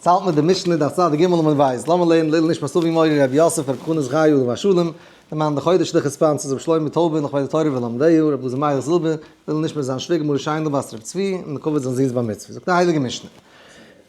צאלט מיר די משנה דף צדיק ג' עמוד ב', לאמיר לערנען לעילוי נשמת אבי מורי רבי יוסף רבי חנא זכרי' עליו השלום, די מאן די חודש שליחות sponsors רבי שלמה טויבער נאך ביי די תורה ולמדיה, רבי אלעזר מיילעך זילבער, לעילוי נשמת זיין שוויגער מרת שיינדל בת רבי צבי, און לכבוד זיין זון'ס בר מצוה. זאגט די הייליגע משנה.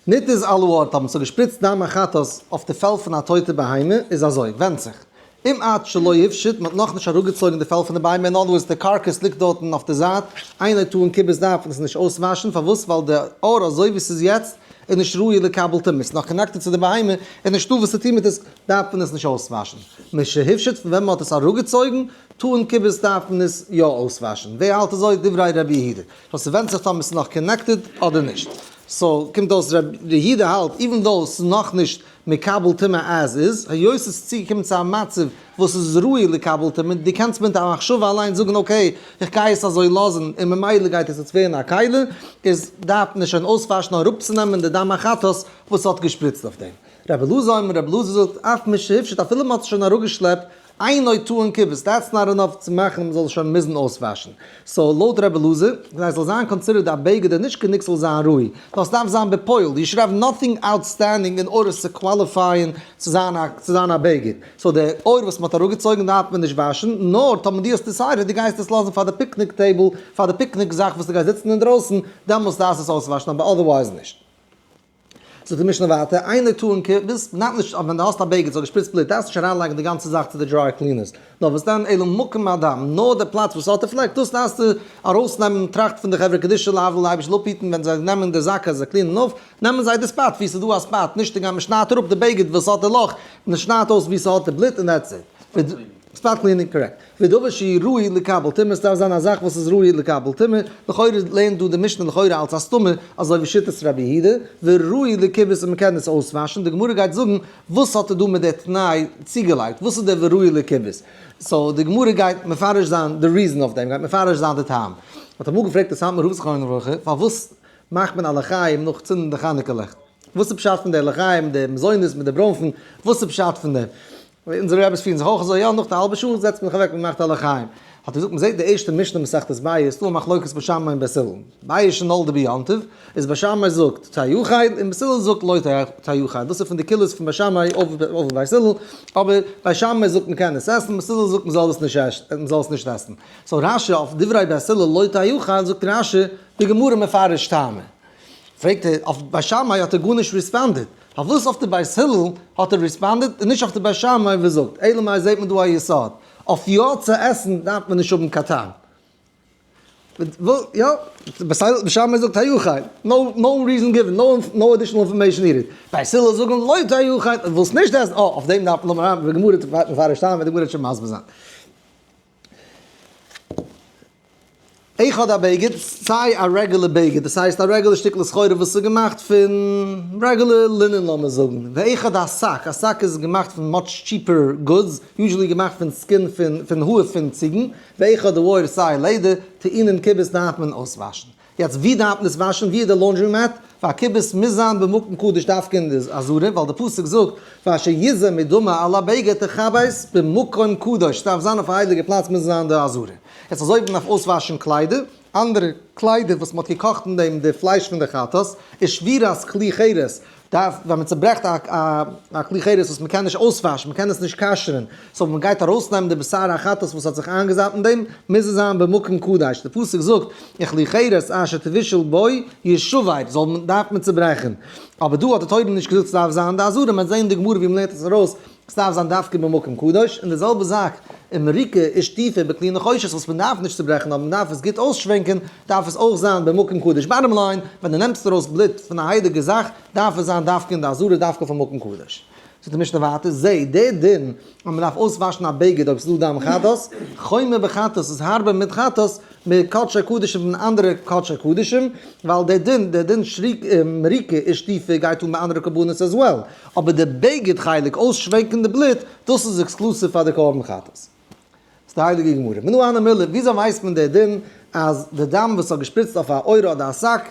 ניתז על העור האבן צוגעשפריצט דם החטאת אויף די פעל פון א טויטע בהמה, איז אזוי, ווענדט זיך. אם עד שלא הפשיט, מען האט נאכנישט אראפגעצויגן די פעל פון די בהמה, in other words די carcass ליגט דארטן אויף די זייט, אינו טעון כיבוס דארף מען עס נישט אויסוואשן, פארוואס? ווייל די עור אזוי ווי ס'איז יעצט איז נישט ראוי לקבל טומאה, ס'איז נאך connected צו די בהמה, איז נישטא וואס צו טון מיט עס, דארף מען עס נישט אויסוואשן. משהפשיט פון ווען מען האט עס אראפגעצויגן, טעון כיבוס דארף מען עס יא אויסוואשן. ווער האלט אזוי? דברי רבי יהודה. so ס'ווענדט זיך טאמער ס'איז נאך connected אדער נישט. so קומט אויס רבי יהודה האלט even though ס'איז נאכנישט מקבל טומאה as is, היות עס איז צוגעקומען צו א מצב וואס איז ראוי לקבל טומאה, דו קענסט מיט א מחשבה אליין זאגן okay, איך גיי עס אזוי לאזן און ממילא גייט עס יעצט ווערן א כלי, איז דארף מען עס שוין אויסוואשן אראפצונעמען די דם החטאת וואס האט געשפריצט אויף דעם. רבי אלעזר אומר, רבי אלעזר זאגט, אף משהפשיט אפילו מען האט עס שוין אראפגעשלעפט, אינו טעון כיבוס, that's not enough צו מאכן אז מ'זאל עס שוין מוזן אויסוואשן. so לויט רבי אלעזר, כדי עס זאל זיין considered א בגד איז נישט גענוג ס'זאל זיין ראוי, נאר ס'דארף זיין בפועל, you should have nothing outstanding in order צו qualify ען צו זיין א צו זיין א בגד. so די עור וואס מ'האט אראפגעצויגן דארף מען נישט וואשן, נאר טאמער דו האסט decided דו גייסט עס לאזן פאר די picnic table, פאר די פיקניק זאך וואס דו גייסט זיצן אינדרויסן, דעמאלטס דארפסטו עס אויסוואשן אבער otherwise נישט. זאגט די משנה ווייטער, אינו טעון כיבוס, נאט נישט אז ווען דו האסט א בגד ס'האט געשפריצט בלוט דארפסט נישט אריינלייגן די גאנצע זאך צו די dry cleaners, נאר וואס דען אלא מקום הדם, נאר די פלאץ וואס האט די פלעק, דאס דארפסטו ארויסנעמען, טראכט פון די חברה קדישא להבדיל די אייבערשטער זאל אפהיטן ווען זיי נעמען די זאקא זיי clean ען אויף, נעמען זיי די spot ווי ס'איז דא א spot, נישט די גאנ, מ'שניידט אראפ די בגד וואס האט די לאך, מ'שניידט אויס ווי ס'האט די בלוט און that's it. Spot cleaning, correct. ודבר שהוא ראוי לקבל טומאה, עס דארף זיין א זאך וואס איז ראוי לקבל טומאה, לכאורה לערנט דא די משנה לכאורה אלס א סתמא, אזוי ווי שיטת רבי יהודה, וראוי לכיבוס און מען קען עס אויסוואשן, די גמרא גייט זאגן וואס האט ער דא מיט די תנאי צוגעלייגט, וואס איז דער וראוי לכיבוס, so די גמרא גייט מפרש זיין די reason אויף דעם, גייט מפרש זיין די טעם. מען האט אמאל געפרעגט די סאטמאר רב זכרונו לברכה פארוואס מאכט מען א לחיים נאך צינדן די חנוכה לעכט, וואס איז פשט פון די לחיים, די מזונות מיט די ברוינפן, וואס איז פשט פון דעם? אונזערע רביס פירן זיך אויך אזוי, יא, נאך די האלבע שעה זעצט מען זיך אוועק מען מאכט א לחיים. האט ער געזאגט, מען זעט די ערשטע משנה מסכת ביצה איז דא א מחלוקת בית שמאי און בית הלל. ביצה שנולדה ביום טוב, איז בית שמאי זאגט תאכל און בית הלל זאגט לא תאכל. דאס איז פון די קולות פון בית שמאי אויף בית הלל, אבער בית שמאי זאגט מען קען עס עסן, בית הלל זאגט מען זאל עס נישט מען זאל עס נישט עסן. so רש"י אויף דברי בית הלל לא תאכל זאגט רש"י בגמרא מפרש טעמא. פרעגט ער, אויף בית שמאי האט ער גארנישט responded, פארוואס אויף די בית הלל האט ער responded און נישט אויף די בית שמאי וואס זאגט, אלא מאי זעט מען דא א יסוד, אויף יא צו עסן דארף מען נישט האבן קיין טעם. יא, בית שמאי זאגט תאכל, no reason given, no additional information needed. בית הלל זאגן לא תאכל, ווילסט נישט עסן, אה, אויף דעם דארף מען האבן א גמרא צו מפרש טעם, וועט די גמרא שוין מסביר זיין. אחד הבגד, סיי א regular בגד, דאס הייסט א regular שטיקל סחורה וואס איז געמאכט פון regular linen לאמיר זאגן, ואחד השק, א שק איז געמאכט פון much cheaper goods, usually געמאכט פון skin פון פון האר פון ציגן, ואחד העור סיי לעדער, טעונין כיבוס דארף מען אויסוואשן. יעצט ווי דארף מען עס וואשן? ווי איז די laundry mat? והכיבוס מוז זיין במקום קדוש דווקא אין די עזרה, ווייל די פסוק זאגט ואשר יזה מדמה על הבגד תכבס במקום קדוש, ס'דארף זיין אויף א הייליגע פלאץ מוז זיין די עזרה. יעצט אזוי ווי מ'דארף אויסוואשן קליידער, אנדערע קליידער וואס מ'האט געקאכט אין דעם די פלייש פון די חטאת, איז שבירת כלי חרס, דארף ווען מען צוברעכט א א כלי חרס וואס מען קען נישט אויסוואשן, מען קען עס נישט כשר'ן, so מען גייט ארויסנעמען די בשר החטאת וואס האט זיך איינגעזאפט אין דעם, מוז עס זיין במקום קדוש, די פסוק זאגט, וכלי חרס אשר תבושל בו ישבר, זאל מען דארף מען צוברעכן, אבער דא האט די תורה נישט געזאגט ס'דארף זיין די עזרה, מען וועט זען אין די גמרא ווי מען לערנט עס ארויס, ס'דארף זיין דווקא במקום קדוש, און די זעלבע זאך אין מריקה ושטיפה בכלי נחושת וואס מען דארף נישט צוברעכן אבער מען דארף עס גוט אויסשווענקען דארף עס אויך זיין במקום קדוש, bottom line, ווען דו נעמסט ארויס בלוט פון א הייליגע זאך דארף עס זיין דווקא אין די עזרה דווקא פון מקום קדוש. זאגט די משנה ווייטער, זה, דער דין אז מען דארף אויסוואשן א בגד אויב ס'איז דא דם חטאת, חומר בחטאת איז הארבער מיט חטאת, מקדשי קדשים פון אנדערע קדשי קדשים, ווייל דער דין, דער דין שריק, מריקה ושטיפה גייט אן ביי אנדערע קרבנות as well, אבער די בגד חלק, אויסשווענקען די בלוט, דאס איז exclusive פאר די קרבן חטאת. ס'איז די הייליגע גמרא. מנא הני מילי, וויאזוי ווייסט מען דער דין אז די דם וואס האט געשפריצט אויף א עור אדער א שק,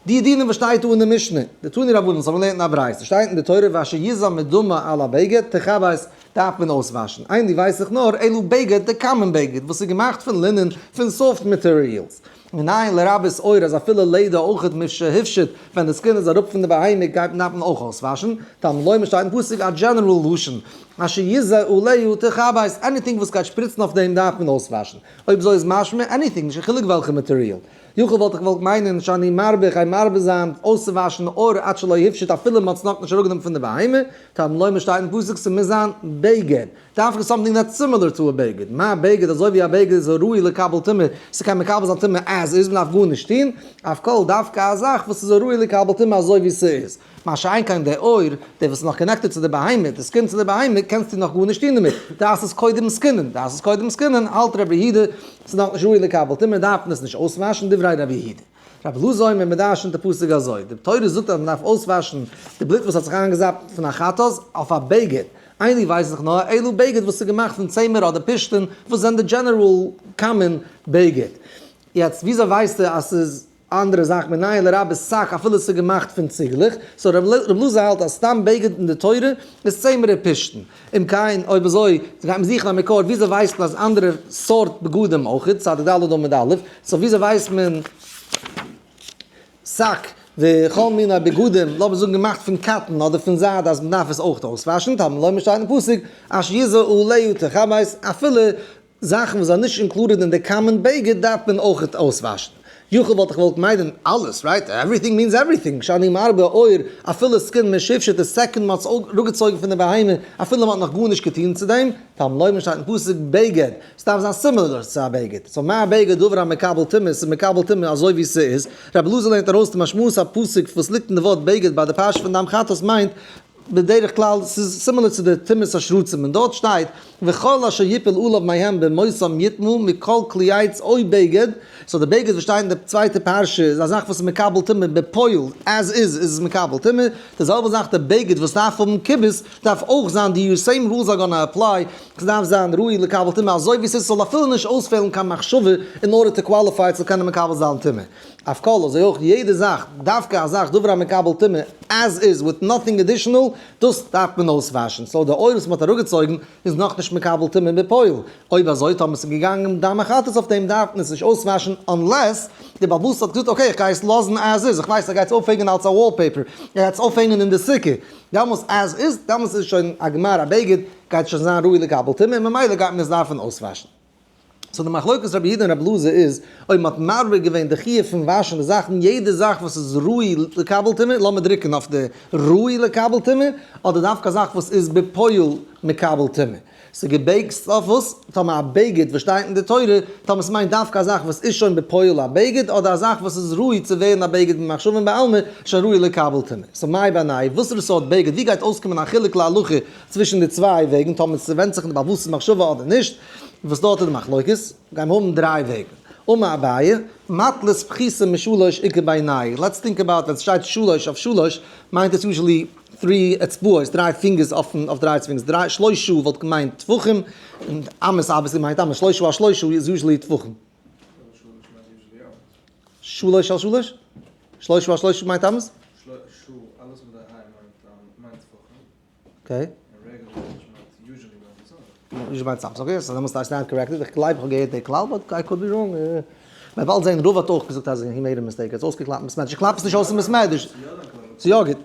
די דינים וואס שטייט דא אין די משנה, דתנו רבנן וואס האבן געלערנט אין א ברייתא, שטייט אין די תורה ואשר יזה מדמה על הבגד תכבס דארף מען אויסוואשן, איני ווייס איך נאר אלא בגד די common בגד וואס איז געמאכט פון linen פון soft materials. מנין לרבות עור אז אפילו לעדער אויכעט משהפשיט ווען די skin איז אראפ פון די בהמה גייט מען דארף מען אויך אויסוואשן, תלמוד לומר שטייט אין פסוק א general לשון אשר יזה עליה תכבס, anything וואס גייט שפריצן אויף דעם דארף מען אויסוואשן, אויב אזוי איז משמע anything נישט קיין חילוק וועלכע material. יכול וואלט איך געוואלט מיינען שאני מרבה איך גיי מרבה זיין אויסצואוואשן עור עד שלא הפשיט אפילו מען האט עס נאכנישט אראפגענומען פון די בהמה, תלמוד לומר שטייט אין פסוק ס'מוז זיין בגד, דווקא something that's similar to a בגד, מה בגד אזוי ווי א בגד איז הראוי לקבל טומאה, ס'קען מקבל זיין טומאה as is, מ'דארף גארנישט טון, אף כל דווקא א זאך וואס איז הראוי לקבל טומאה אזוי ווי ס'איז. מה שאין כן די עור, די וואס איז נאך connected צו די בהמה, די skin צו די בהמה, קענסטו נאך גארנישט טון דערמיט, דארפסט עס קודם skin ען, דארפסט עס קודם skin ען, האלט רבי יהודה, ס'איז נאכנישט ראוי לקבל טומאה, דארף מען עס נישט אויסוואשן, דברי רבי יהודה. רבי אלעזר אומר, מען דרש'נט די פסוק אזוי, די תורה זאגט אז מען דארף אויסוואשן די בלוט וואס האט זיך איינגעזאפט פון א חטאת אויף א בגד, איני ווייס איך נאר אלא בגד וואס איז געמאכט פון צמר אדער פשתן וואס זענען די general common בגד. יעצט וויאזוי ווייסטו אז ס'איז אנדערע זאך מנין לרבות שק אפילו ס'איז געמאכט פון ציגלעך, so רב אלעזר האלט אז סתם בגד אין די תורה איז צמר און פשתן. אם כן אויב אזוי גייט מען זוכן א מקור וויאזוי ווייסט מען אז אנדערע סארט בגדים אויך, צדיק ד' עמוד א', so וויאזוי ווייסט מען שק וכל מיני בגדים, לאמיר זאגן געמאכט פון cotton אדער פון זייד אז מ'דארף עס אויך אויסוואשן, תלמוד לומר שטייט אין פסוק אשר יזה עליה תכבס, אפילו זאכן וואס זענען נישט included אין די common בגד דארף מען אויך אויסוואשן. יכול וואלט איך געוואלט מיינען אלעס, right? Everything means everything, שאני מרבה עור, אפילו skin משהפשיט די second מ'האט עס אראפגעצויגן פון די בהמה, אפילו מ'האט נאך גארנישט געטון צו דעם, תלמוד לומר שטייט אין פסוק בגד, ס'דארף זיין similar צו א בגד, so מה בגד דבר המקבל טומאה, ס'איז מקבל טומאה אזוי ווי ס'איז, רבי אלעזר לערנט ארויס די משמעות הפסוק וואס ליגט אין די ווארט בגד ביי די פרשה פון דם חטאת מיינט בדרך כלל ס'איז similar צו די טומאת השרצים און דארט שטייט וכל אשר יפול עליו מהם במותם יטמאו מכל כלי עץ או בגד, so די בגד וואס שטייט אין די צווייטע פרשה איז א זאך וואס איז מקבל טומאה בפועל, as is איז עס מקבל טומאה, די זעלבע זאך די בגד וואס דארף האבן כיבוס דארף אויך זיין די same rules are gonna apply, ס'דארף זיין ראוי לקבל טומאה אזוי ווי ס'איז ס'זאל אפילו נישט אויספעלן קיין מחשבה in order to qualify צו קענען מקבל זיין טומאה. אף כל אזוי אויך יעדע זאך, דווקא א זאך דבר המקבל טומאה as is with nothing additional, דאס דארף מען אויסוואשן, so די עור וואס מ'האט אראפגעצויגן איז נאכנישט מקבל טומאה בפועל, אויב אזוי טאמער ס'איז געגאנגען דם החטאת אויף דעם דארף מען עס נישט אויסוואשן unless די בעל הבית האט געזאגט okay איך גיי עס לאזן as is, איך ווייס ער גייט עס אויפהענגען אלס א wallpaper, ער גייט עס אויפהענגען אין די סוכה, דעמאלס as is, דעמאלס איז שוין א גמר א בגד, גייט שוין זיין ראוי לקבל טומאה און ממילא גייט מען עס דארפן אויסוואשן. so די מחלוקת רבי יהודה און רבי אלעזר איז, אויב מ'האט מרבה געווען די חיוב פון וואשן די זאכן, יעדע זאך וואס איז ראוי לקבל טומאה, לאמיר דרוקן אויף די ראוי לקבל טומאה, אדער דווקא א זאך וואס איז בפועל מקבל טומאה. ס'איז גע based אויף וואס? טאמער א בגד וואס שטייט אין די תורה, טאמער ס'מיינט דווקא א זאך וואס איז שוין בפועל א בגד, אדער א זאך וואס איז ראוי צו ווערן א בגד במחשבה בעלמא, שוין ראוי לקבל טומאה. so מאי בינייהו, וואסערע סארט בגד, ווי גייט אויסקומען א חילוק להלכה צווישן די צוויי וועגן, טאמער ס'ווענדט זיך אין די בעל הבית'ס מחשבה אדער נישט, וואס דארט איז די מחלוקת, גיימיר האבן דריי וועגן. אמר אביי, מטלית פחותה משלש איכא בינייהו, let's think about ווען ס'שטייט שלש אויף שלש, מיינט עס usually three אצבעות, דריי fingers אויף דריי fingers, דריי שלושה וואלט געמיינט טפחים, און אמות obviously מיינט אמות, שלושה על שלושה איז usually טפחים. שלש על שלש? שלושה על שלושה מיינט אמות? Okay. Okay, so דעמאלטס I stand corrected, איך גלייב איך האב געהערט די כלל, but I could be wrong. מען וועט באלד זען, רב האט אויך געזאגט אז he made a mistake, ער האט אויסגעקלאפט אין בית מדרש, איך קלאפ עס נישט אויס אין בית מדרש. ס'איז יא גוט.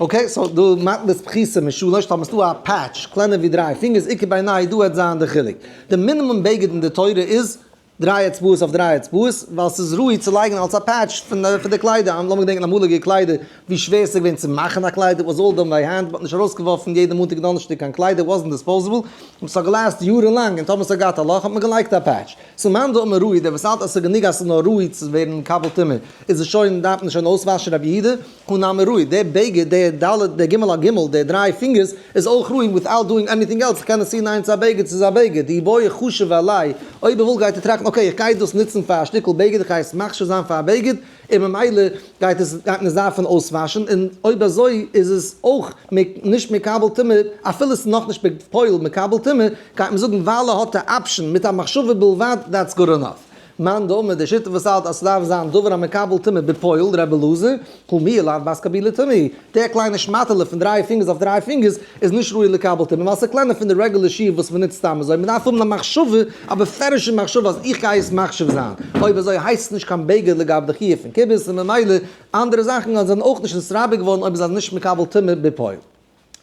Okay, so דא מטלית פחותה משלש, טאמער ס'דא א patch קלענער ווי דריי fingers, איכא בינייהו דא וועט זיין די חילוק. די מינימום בגד אין די תורה איז דריי אצבעות אויף דריי אצבעות, ווייל ס'איז ראוי צו לייגן אלס א patch פון די קליידער, לאמיר געדענקען אמאליגע קליידער ווי שווער ס'איז געווען צו מאכן א קלייד, it was all done by hand, מ'האט נישט ארויסגעווארפן יעדע מאנטאג דאנערשטאג קיין קליידער, wasn't disposable, און ס'האט גע last יארן לאנג, און טאמער ס'האט געהאט א לאך האט מען געלייגט א patch. so מאן דאמר ראוי, דער וואס האלט אז ס'איז גענוג אז ס'איז נאר ראוי צו ווערן מקבל טומאה, איז עס שוין, דארף מען שוין אויסוואשן רבי יהודה, הא נמי ראוי, דער בגד, דער ד', דער ג' על ג', דער דריי fingers, איז אויך ראוי without doing anything else, איך קען עס צונייען צו א בגד, ס'איז א בגד, דאי בעי חשיב עליה, אויב ער וויל גייט ער טראכטן okay איך גיי דאס נוצן פאר א שטיקל בגד, איך גיי עס מכשיר זיין פאר א בגד, און ממילא גייט עס, גייט מען עס דארפן אויסוואשן, און אויב אזוי איז עס אויך נישט מקבל טומאה, אפילו עס איז נאכנישט בפועל מקבל טומאה, גייט מען זאגן ווייל ער האט די option מיט א מחשבה בלבד, that's good enough. מאן דאמר די שיטה וואס האלט אז ס'דארף זיין דבר המקבל טומאה בפועל, רבי אלעזר, הא מיהא לאו בת קבולי טומאה, דער קליינע שמאטעלע פון דריי פינגערס אויף דריי פינגערס איז נישט ראוי לקבל טומאה ווייל ס'איז קלענער פון די רעגולער שיעור וואס מ'נוצט סתם אזוי, מ'דארף האבן א מחשבה, א בפירוש'ע מחשבה אז איך גיי עס מחשיב זיין, אויב אזוי הייסט עס נישט קיין בגד לגבי די חיוב פון כיבוס און ממילא אנדערע זאכן זענען אויך נישט נתרבה געווארן אויב זיי זענען נישט מקבל טומאה בפועל.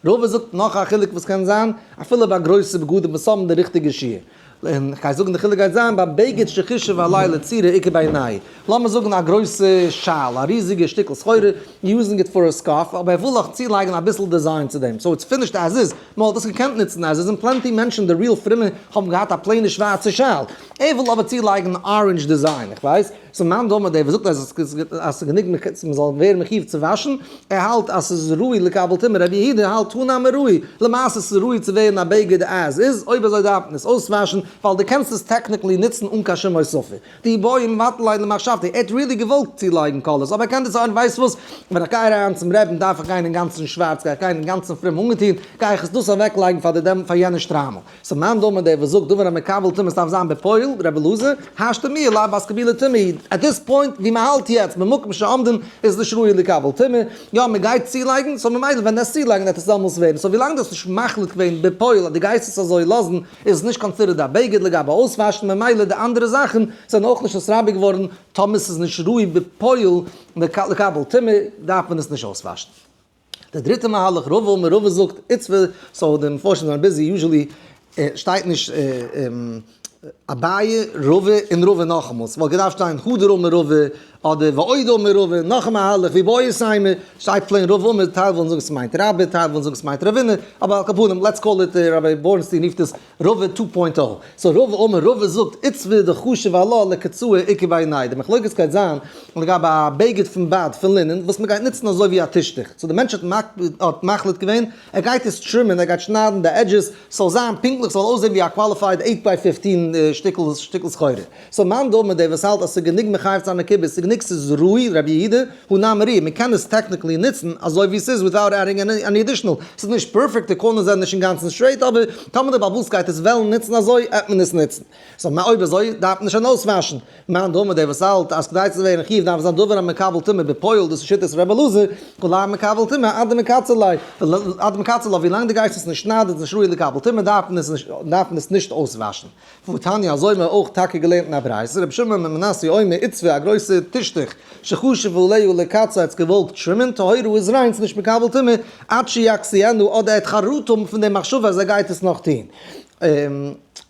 רבא זאגט נאך א חילוק וואס קען זיין אפילו ביי גרויסע בגדים וואס האבן די ריכטיגע שיעור, און כ'גיי זאגן די חילוק גייט זיין ביי בגד שחישב עליה לצורה איכא בינייהו, לאמיר זאגן א גרויסע שאל, א ריזיגע שטיקל סחורה, using it for a scarf, אבער ער וויל נאך צולייגן אביסל design צו דעם, so it's finished as is, מען וואלט עס געקענט נוצן as is, און plenty מענטשן די real פרומע האבן געהאט א פלעינע שווארצע שאל, ער וויל אבער צולייגן orange design, איך ווייס. סאו מאן דאמר דער וואס זאגט אז עס איז גענוג מען זאל ווערן מחיוב צו וואשן, ער האלט אז ס'איז ראוי לקבל טומאה, רבי יהודה האלט הא נמי ראוי, למעשה ס'איז ראוי צו ווערן א בגד as is, אויב אזוי דארף מען עס אויסוואשן, ווייל דו קענסט עס technically נוצן אן קיין שום הוספה. דאי בעי מבטל ליה למחשבתיה, ער האט really געוואלט צולייגן colors, אבער ער קען דאס און ווייסט וואס, ווען איך גיי אריין צום רעבין דארף איך גיין אינגאנצן שווארץ, גיי איך גיין אינגאנצן פרום אנגעטון, גיי איך עס דאס אוועקלייגן פאר די פאר יענע שטריימל. סאו מאן דאמר דער וואס זאגט דבר המקבל טומאה ס'דארף זיין בפועל, רבי אלעזר, השתא מיהא לאו בת קבולי טומאה, at this point ווי מ'האלט יעצט במקום שעומדין איז נישט ראוי לקבל טומאה, יא מ'גייט צולייגן, so ממילא ווען דאס צולייגן וועט עס דעמאלס ווערן, so ווילאנג דו האסט נישט מחליט געווען בפועל אז דו גייסט עס אזוי לאזן איז עס נישט considered א בגד לגבי אויסוואשן, ממילא די אנדערע זאכן זענען אויך נישט נתרבה געווארן, טאמער ס'איז נישט ראוי בפועל לקבל טומאה דארף מען עס נישט אויסוואשן. די דריטע מהלך רבא אמר רבא זאגט עיצבא so די מפרשים זענען busy usually שטייט נישט אביי רבא און רבא נאכאמאל ס'וואלט געדארפט שטיין הדר אמר רבא אדער ועוד אמר רבא נאך א מהלך ואיבעית אימא שטייט plain רבא אמר טייל ווילן זאגן ס'מיינט רבה טייל ווילן זאגן ס'מיינט רבינא אבער על כל פנים let's call it Rabbi בורנסטין רופט עס רבא two point o. So רבא אמר רבא זאגט עיצבא דחשיב עלה לקצויי איכא בינייהו. די מחלוקת גייט זיין לגבי א בגד פון בד פון לינען וואס מען גייט נוצן אזוי ווי א טישטוך. So די מענטש האט מחליט געווען ער גייט עס trim ען ער גייט שניידן די edges ס'זאל זיין פונקטליך ס'זאל אויסזען ווי א qualified eight by fifteen שטיקל סחורה. So מאן דאמר דער וואס האלט אז ס'איז גענוג מחייב צו זיין א כיבוס ס'איז גענוג ס'איז ראוי רבי יהודה הא נמי ראוי מ'קען עס technically נוצן אזוי ווי ס'איז without adding any additional ס'איז נישט פערפעקט די corners זענען נישט אינגאנצן straight אבער טאמער די בעל הבית גייט עס וועלן נוצן אזוי עט מען עס נוצן. So מה אויב אזוי דארף מען שוין אויסוואשן. מאן דאמר דער וואס האלט אז כדי צו ווערן חיוב דארף זיין דבר המקבל טומאה בפועל דאס איז שיטת ר' אלעזר, כל המקבל טומאה עד דמקצר ליה עד דמקצר לה ווילאנג די גייסט עס נישט שניידן איז נישט ראוי לקבל טומאה דארף מען עס נישט דארף מען עס נישט אויסוואשן. והתניא אזוי האט מען אויך טאקע געלערנט אין א ברייתא, רבי שמעון בן מנסיא אומר עיצבא א גרויסע טישטוך שחשב עליה לקצה האט עס געוואלט trim ען, טהורה איז ריין ס'איז נישט מקבל טומאה, עד שיכסיינה אדער ער האט חרטה פון די מחשבה אז ער גייט עס נאך טון.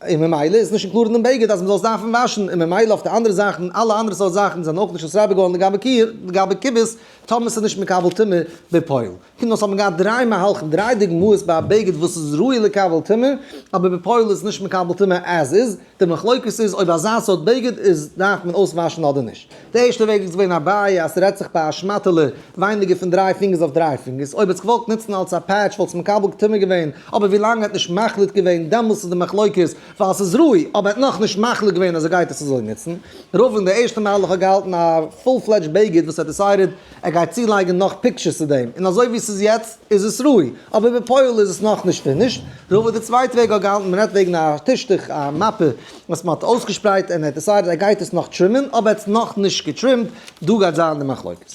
און ממילא איז נישט קלאר אינעם בגד אז מ'זאל עס דארפן וואשן, און ממילא אויף די אנדערע זאכן, אלע אנדערע סארט זאכן זענען אויך נישט נתרבה געווארן לגבי קיר, לגבי כיבוס, טאמער ס'איז נישט מקבל טומאה בפועל. קומט אויס האט מען געהאט דריי מהלכים, דריי דוגמאות ביי א בגד וואס איז ראוי לקבל טומאה, אבער בפועל איז נישט מקבל טומאה as is, די מחלוקת איז אויב אזא סארט בגד איז דארף מען אויסוואשן אדער נישט. די ערשטע וועג איז געווען אביי אז ס'רעדט זיך ביי א שמאטעלע ווייניגער פון דריי פינגערס אויף דריי פינגערס, אויב האט עס געוואלט נוצן אלס א patch וואלט עס מקבל טומאה געווען, אבער ווילאנג ער האט נישט מחליט געווען דעמאלס איז די מחלוקת ווייל ס'איז ראוי, אבער ער האט נאכנישט מחליט געווען אז ער גייט עס אזוי נוצן. רבא אין די ערשטע מהלך האט געהאלטן א full fledged בגד וואס ער האט decided ער גייט צולייגן נאך pictures צו דעם, און אזוי ווי ס'איז יעצט איז עס ראוי, אבער בפועל איז עס נאכנישט finished. רבא די צווייטע וועג האט געהאלטן מ'רעדט וועגן א טישטוך א מאפע וואס מ'האט אויסגעשפרייט און ער האט decided ער גייט עס נאך trim ען, אבער ער האט עס נאכנישט גע trimmed, דא גייט זיין די מחלוקת.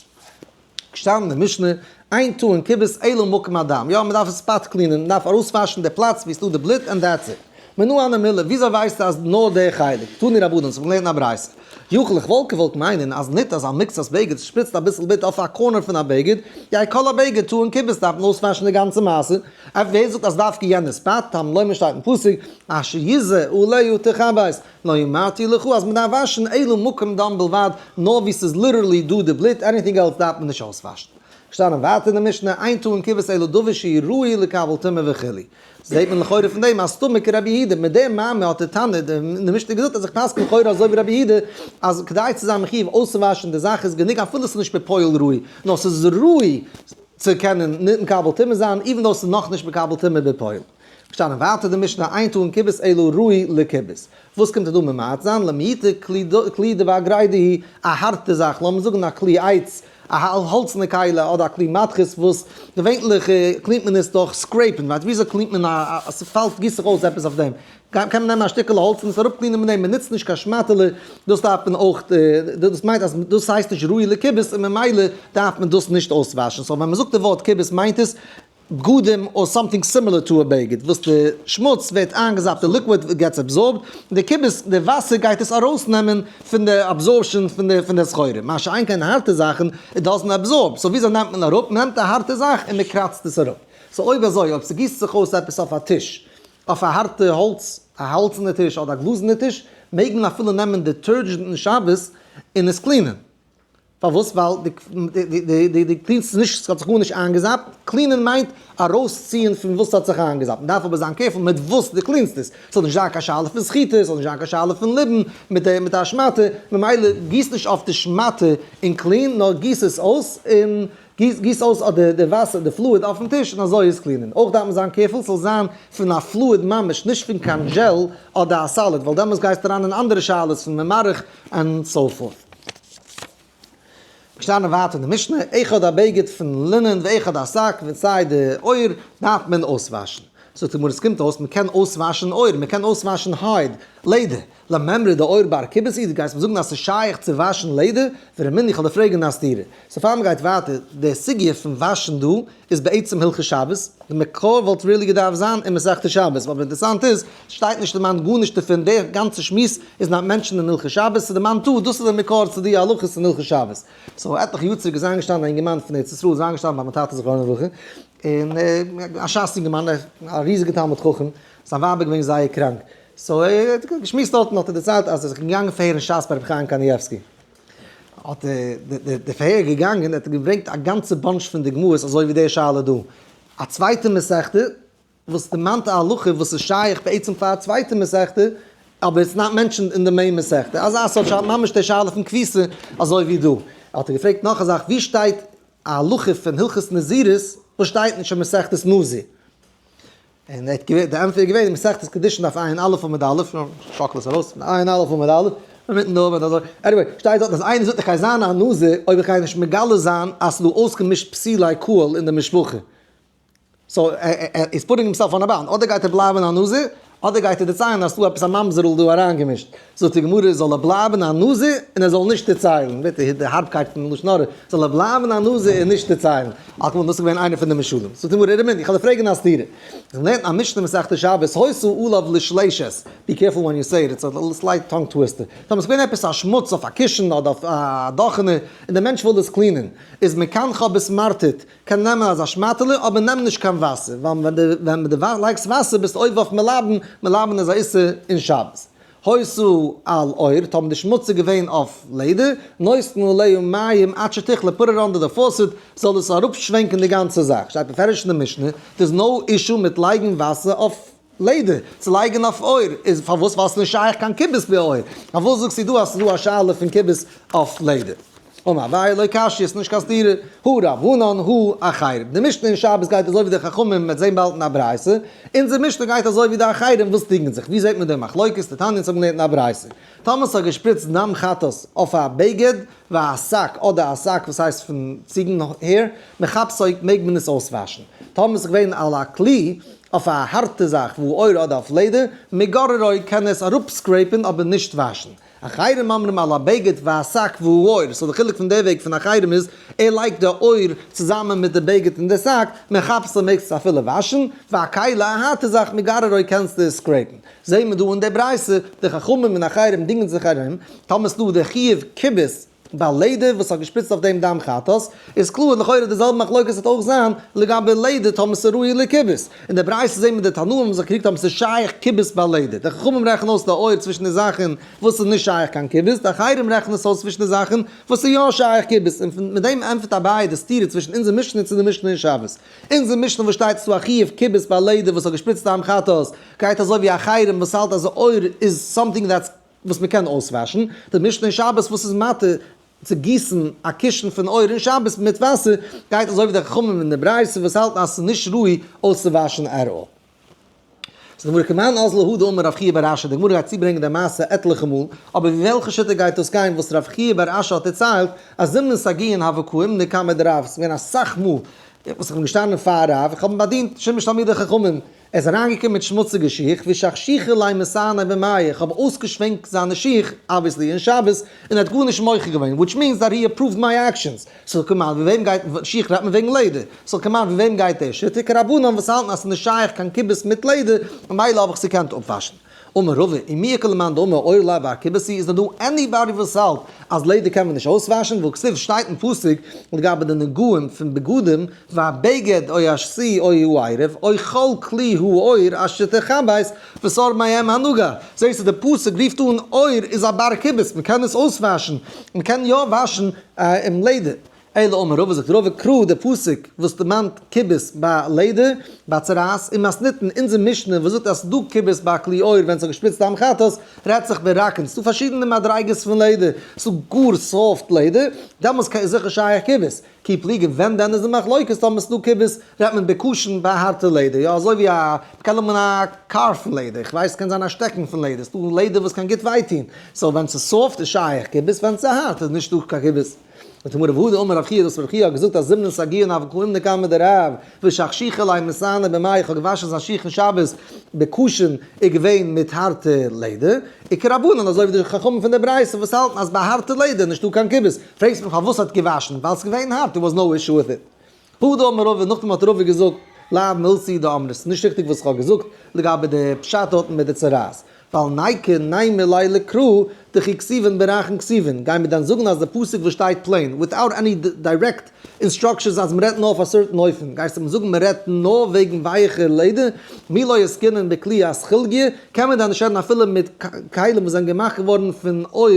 געשטאנען אין משנה, אין טעון כיבוס אלא מקום הדם, יא מ'דארף עס spot clean ען, מ'דארף ארויסוואשן די פלאץ ווי ס'דא די בלוט and that's it. מנא הני מילי, וויאזוי ווייסטו אז נאר די חלק? תנו רבנן, ס'האט מען געלערנט אין א ברייתא. יכול איך וואלט געוואלט מיינען אז ניט אז על מקצת בגד שפריצט אביסל בלוט אויף א corner פון א בגד, יהא כל הבגד טעון כיבוס דארף מען אויסוואשן די גאנצע מעשה, אויף ווער זאגט אז דווקא יענע spot, תלמוד לומר שטייט אין פסוק, אשר יזה עליה תכבס, לא אמרתי לך אז מען דארף וואשן אלא מקום דם בלבד, נאר ווי ס'איז literally דא די בלוט, anything else דארף מען נישט אויסוואשן. געשטאנען ווייטער אין די משנה, אין טעון כיבוס אלא דבר שהוא ראוי לקבל טומאה וכו'. זעהט מען לכאורה פון דעם אז סתמא כרבי יהודה, מיט דעם מאמר האט דער תנא אין די משנה געזאגט אז איך פסק'ן לכאורה אזוי ווי רבי יהודה אז כדי צו זיין מחיוב אויסצואוואשן די זאך איז גענוג אפילו ס'איז נישט בפועל ראוי, נאר ס'איז ראוי צו קענען מקבל טומאה זיין even though ס'איז נאכנישט מקבל טומאה בפועל. געשטאנען ווייטער די משנה אין טעון כיבוס אלא ראוי לכיבוס. וואס קומט ער דא ממעט זיין? למעוטי כלי דבאגריידי היא, א הארטע זאך, לאמיר זאגן א כלי עץ, א האלצענע כלי אדער א כלי מתכות וואס געווענליך clean ט מען עס דורך scrape ן, ווייסט וויאזוי clean ט מען א אז ס'פאלט גיסט זיך אויס עפעס אויף דעם, קען מען נעמען א שטיקעלע האלץ און עס אראפ clean ען מיט דעם, מען נוצט נישט קיין שמאטעלע, דאס דארף מען אויך, דאס מיינט אז דאס הייסט נישט ראוי לכיבוס און ממילא דארף מען דאס נישט אויסוואשן, so ווען מען זאגט די ווארט כיבוס מיינט עס בגדים or something similar to a בגד וואס די שמוץ ווערט איינגעזאפט, די liquid gets absorbed, און די כיבוס, די וואסער גייט עס ארויסנעמען פון די absorption פון די סחורה, מה שאין כן הארטע זאכן, it doesn't absorb, so וויאזוי נעמט מען אראפ? מען נעמט א הארטע זאך און מען קראצט עס אראפ. so אויב אזוי, אויב ס'גיסט זיך אויס עפעס אויף א טיש, אויף א הארטע האלץ, א האלצענע טיש אדער א גלאזענע טיש, מעג מען אפילו נעמען detergent אין שבת און עס clean ען. פארוואס? ווייל די clean סט נישט, ס'האט זיך גארנישט איינגעזאפט, clean ען מיינט ארויסציען פון וואס ס'האט זיך איינגעזאפט, מ'דארף אבער זיין careful מיט וואס די clean סט עס, ס'זאל נישט זיין קיין שאלה פון סחיטה, ס'זאל נישט זיין קיין שאלה פון ליבון מיט א שמאטע, ממילא גיס נישט אויף די שמאטע און clean, נאר גיס עס אויס און גיס אויס אדער די וואסער, די fluid אויפן טיש און אזוי עס clean ען. אויך דארף מען זיין careful ס'זאל זיין פון א fluid ממש, נישט פון קיין gel אדער א solid, ווייל דעמאלס גייסטו אריין אין אנדערע שאלות פון ממרח and so forth. געשטאנען ווייטער אין די משנה, אחד הבגד פון לינען ואחד השק, ווען סיי די עור דארף מען אויסוואשן. זאגט די גמרא עס קומט אויס מען קען אויסוואשן עור, מען קען אויסוואשן hide, לעדער, למימרא דעור בר כיבוס איז, גייסט מיר זאגן אז ס'איז שייך צו וואשן לעדער? ורמינהי איך וועל דיר פרעגן א סתירה. so פאר מ'גייט ווייטער, די סוגיא פון וואשן דא איז בעצם הלכות שבת, די מקור וואלט really געדארפט זיין אין מסכת שבת, אבער אינטערעסאנט איז, ס'שטייט נישט דערמאנט גארנישט דערפון, די גאנצע שמועס איז not mentioned אין הלכות שבת, ס'איז דערמאנט דא, דאס איז די מקור צו די הלכות אין הלכות שבת. so עטליכע יאר צוריק איז איינגעשטאנען א אינגערמאן פון ארץ ישראל, איז איינגעשטאנען ביי מיין טאטע זכרונו לברכה, און א שס אינגערמאן, א ריזיגע תלמיד חכם, זיין ווייב איז געווען זייער קראנק, so ער האט געשמועסט דארטן האט ער דערציילט אז ער איז זיך געגאנגען פארהערן שס ביי רבי חיים קנייבסקי, האט דער פארהער געגאנגען, ער האט געברענגט א גאנצע bunch פון דוגמאות אזוי ווי די שאלה דא, א צווייטע מסכתא וואס דערמאנט א הלכה וואס איז שייך בעצם פאר א צווייטע מסכתא, אבער it's not mentioned אין די main מסכתא, אזא סארט שאלה, ממש די שאלה פון כביסה אזוי ווי דא. האט ער געפרעגט נאך א זאך, ווי שטייט א הלכה פון הלכות נזירות וואס שטייט נישט אין מסכת נזיר? און ער האט געווען, די ענטפער איז געווען אין מסכת קידושין דף ע"א עמוד א', שאקל עס ארויס, ע"א עמוד א', אינמיטן דא אבער אזוי, anyway, שטייט דארט אז איינער זאגט איך גיי זיין א נזיר אויב איך גיי נישט מגלה זיין אז ס'איז דא אויסגעמישט פסולי קהל אין די משפחה. so ער איז putting himself on a bound, אדער גייט ער בלייבן א נזיר, אדער גייט ער דערציילן אז ס'דא עפעס א ממזר'ל דא אריינגעמישט. זאגט די גמרא זאל ער בלייבן א נזיר און ער זאל נישט דערציילן, ווערט די הארבקייט פון לשון הרע, זאל ער בלייבן א נזיר און נישט דערציילן. על כל פנים דאס איז געווען איינער פון די משלים. זאגט די גמרא ורמינהי, איך וועל דיר פרעגן א סתירה. איך לערן א משנה מסכת שבת, היתה עליו לשלשת, be careful when you say it, it's a slight tongue twister. טאמער ס'איז געווען עפעס א שמוץ אויף א קישן אדער אויף א דאכענע און דער מענטש וויל דאס clean ען, איז מקנחה בסמרטוט, קען נעמען אזא שמאטעלע אבער נעם נישט קיין וואסער ווייל ווען די ווען די לייגסט וואסער ביסטו עובר אויף מלבן, מלבן איז א איסור אין שבת. היתה על עור, טאמער די שמוץ איז געווען אויף לעדער, נותן עליה מים עד שתכלה, put it under the faucet, זאל עס אראפשווענקען די גאנצע זאך, שטייט בפירוש אין די משנה, there is no issue מיט לייגן וואסער אויף לעדער, צו לייגן אויף עור איז פארוואס ווייל ס'נישט שייך קיין כיבוס ביי עור, פארוואס זאגסטו דא אז ס'איז דא א שאלה פון כיבוס אויף לעדער? אמר אביי לא קשיא, ס'איז נישט קיין סתירה, הא רבנן הא אחרים, די משנה אין שבת גייט אזוי ווי די חכמים, מ'וועט זען באלד אין א ברייתא, אונזער משנה גייט אזוי ווי די אחרים וואס דינגען זיך, ווי זעט מען די מחלוקת, דתניא אונז האבן געלערנט אין א ברייתא, טאמער ס'האט געשפריצט דם חטאת אויף א בגד והשק אדער א שק וואס הייסט פון ציגן hair, מכבסו מעג מען עס אויסוואשן, טאמער ס'איז געווען על הכלי אויף א הארטע זאך והעור אדער אויף לעדער, מגררו קען עס אראפ scrape ן אבער נישט וואשן. אחרים אומרים על הבגד והשק והעור, so די חילוק פון די וועג פון אחרים איז, ער לייגט די עור צוזאמען מיט די בגד און די שק, מכבסו מעגסט עס אפילו וואשן, והכלי א הארטע זאך מגררו קענסטו עס scrape ן. זעהן מיר דא אין די ברייתא, די חכמים און אחרים דינגען זיך ארום, טאמער ס'דא די חיוב כיבוס ביי לעדער וואס האט געשפריצט אויף דעם דם חטאת, איז קלאר לכאורה די זעלבע מחלוקת וועט אויך זיין לגבי לעדער טאמער ס'איז ראוי לכיבוס. אין די ברייתא זעהן מיר די תנאים האבן זיך געקריגט טאמער ס'איז שייך כיבוס ביי לעדער. די חכמים רעכענען אויס די עור צווישן די זאכן וואס איז נישט שייך קיין כיבוס, די אחרים רעכענען עס אויס צווישן די זאכן וואס איז יא שייך כיבוס, און מיט דעם ענטפערט אביי די סתירה צווישן אונזער משנה צו די משנה אין שבת. אונזער משנה וואס שטייט ס'דא א חיוב כיבוס ביי לעדער וואס האט געשפריצט דם חטאת, גייט אזוי ווי אחרים וואס האלט אז עור איז something that's וואס מען קען אויסוואשן, די משנה אין שבת וואס איז מתיר צו גיסן א קישן פון עור אין שבת מיט וואסער, גייט אזוי ווי די חכמים אין די ברייתא וואס האלטן אז ס'איז נישט ראוי אויסצואוואשן at all. ס'איז די גמרא כמאן אזלא הא דאמר רב חייא בר אשי, די גמרא גייט צוברענגען די מעשה עטליכע מאל, אבער ווי וועלכע שיטה גייט דאס גיין וואס רב חייא בר אשי האט דערציילט אז זימנין סגיאין הוו קאימנא קמיה דרב, ס'איז געווען אסאך מאל וואס איך בין געשטאנען פאר רב, איך האב אים באדינט שימוש תלמידי חכמים, ער איז אריינגעקומען מיט שמוציגע שיך, ושכשוכי ליה מסאני במיא, איך האב אויסגעשווענקט זיינע שיך, obviously אין שבת, און ער האט גארנישט מוחה געווען, which means that he approved my actions. סאו כמעט ווי וועם גייט, שיך רעדט מען וועגן לעדער, סאו כמעט ווי וועם גייט דער שיטה? כרבנן וואס האלטן אז ס'איז נישט שייך קיין כיבוס מיט לעדער, ממילא האב איך עס געקענט אפוואשן. אמר רבא, ומי איכא למאן דאמר עור לאו בר כיבוס הוא, איז דען דא anybody וואס האלט אז לעדער קען מען נישט אויסוואשן, והכתיב שטייט אין פסוק לגבי די נגעים פון בגדים, והבגד או השתי או הערב או כל כלי העור אשר תכבס וסר מהם הנגע, זעהסטו די פסוק רופט אן עור איז א בר כיבוס, מען קען עס אויסוואשן, מען קען יא וואשן עם לעדער. אלא אמר רבא זאגט רבא קרא די פסוק וואס דערמאנט כיבוס ביי לעדער, ביי צרעת, און מתניתין אונזער משנה וואס זאגט אז ס'דא כיבוס ביי כלי עור ווען ס'האט געשפריצט דם חטאת, רעדט זיך ברכין, ס'דא פארשידענע מדריגות פון לעדער, ס'דא גאר soft לעדער, דעמאלס איז זיכער שייך כיבוס. כי פליגי ווען דען איז די מחלוקת טאמער ס'דא כיבוס רעדט מען בקשין ביי הארטע לעדער יא אזוי ווי א מ'קען האבן א קאר פון לעדער איך ווייס ס'קען זיין א שטעקן פון לעדער ס'דא לעדער וואס קען גוט וויי טון so ווען ס'איז soft איז שייך כיבוס ווען ס'איז הארט איז נישטא קיין כיבוס. זאגט די גמרא והא דאמר רב חייא דאס רב חייא האט געזאגט אז זימנין סגיאין הוו קאימנא קמיה דרב ושכשוכי ליה מסאני במיא איך האב געוואשן זיין שיך אין שבת בקשין איז געווען מיט הארטע לעדער וכרבנן אזוי ווי די חכמים פון די ברייתא וואס האלטן אז ביי הארטע לעדער נישטא קיין כיבוס פרעגסט מיך פארוואס האט געוואשן? ווייל ס'איז געווען הארט, there was no issue with it. הא דאמר רבא, נאכדעם האט רבא געזאגט, לאו מילתא דאמרת, ס'איז נישט ריכטיג וואס איך האב געזאגט לגבי די פשט דארטן מיט די צרעת, ווייל ניכא נימא ליה לקרא דכי כתיבן ברכין כתיבן, גיי מיר דען זאגן אז די פסוק וואס שטייט plain, without any direct instructions אז מ'רעדט נאר אויף א certain אופן, גייסטו מיר זאגן מ'רעדט נאר וועגן ווייעכע לעדער? מי לא עסקינן בכלי אסכולגיה, קען מען דען נישט רעדן אפילו מיט כלים וואס זענען געמאכט געווארן פון עור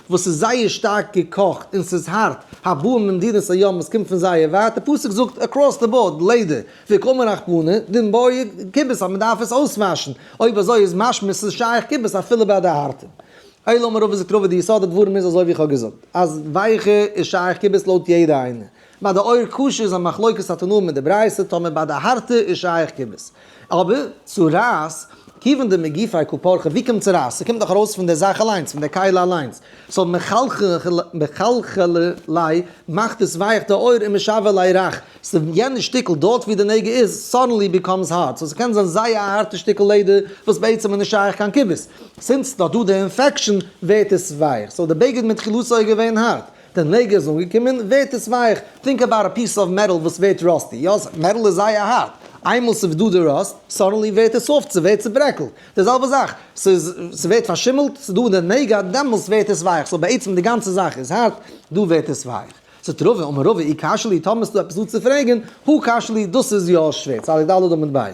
וואס איז זייער שטארק געקאכט און ס'איז הארט, הבא ממדינת הים וואס קומט פון זייער ווייט, די פסוק זאגט across the board לעדער, וקאמר רחמנא, דמיבעיא כיבוס אז מ'דארף עס אויסוואשן, אויב אזוי איז משמע ס'איז שייך כיבוס אפילו ביי די הארטע. אלא אמר רבא זאגט רבא די יסוד הדברים איז אזוי ווי איך האב געזאגט, אז ווייכע איז שייך כיבוס לויט יעדע איינער, ביי די עור קשה איז א מחלוקת התנאים מיט די ברייתא טאמער ביי די הארטע איז שייך כיבוס. אבער צרעת, כיוון דמגופיה קא פרחא, ווי קומט צרעת? ס'קומט דאך ארויס פון די זאך אליינס, פון די כלי אליינס. so מחלחלא ליה מאכט עס ווייך די עור און משוי ליה רך. ס'איז יענע שטיקל דארט ווי די נגע איז suddenly becomes hard. so ס'קען זיין זייער א הארטע שטיקל לעדער וואס בעצם איז נישט שייך קיין כיבוס. since ס'דאך דא די infection ווערט עס ווייך. so די בגד מתחילתו איז געווען הארט. די נגע איז אנגעקומען, ווערט עס ווייך. think about a piece of metal וואס ווערט rusty. יא, מעטאל איז זייער הארט. איינמאל ס'איז דא די rust, suddenly ווערט עס soft, ס'ווערט צוברעקלט. די זעלבע זאך, ס'איז, ס'ווערט פארשימלט, ס'איז דא די נגע, דעמאלס ווערט עס ווייך. so בעצם די גאנצע זאך איז הארט, דא ווערט עס ווייך. זאגט רבא, אמר רבא, אי קשיא לי, טאמער ס'דא עפעס דא צו פרעגן, הא קשיא לי, דאס איז יא שווער. צדיק ד' עמוד ב'.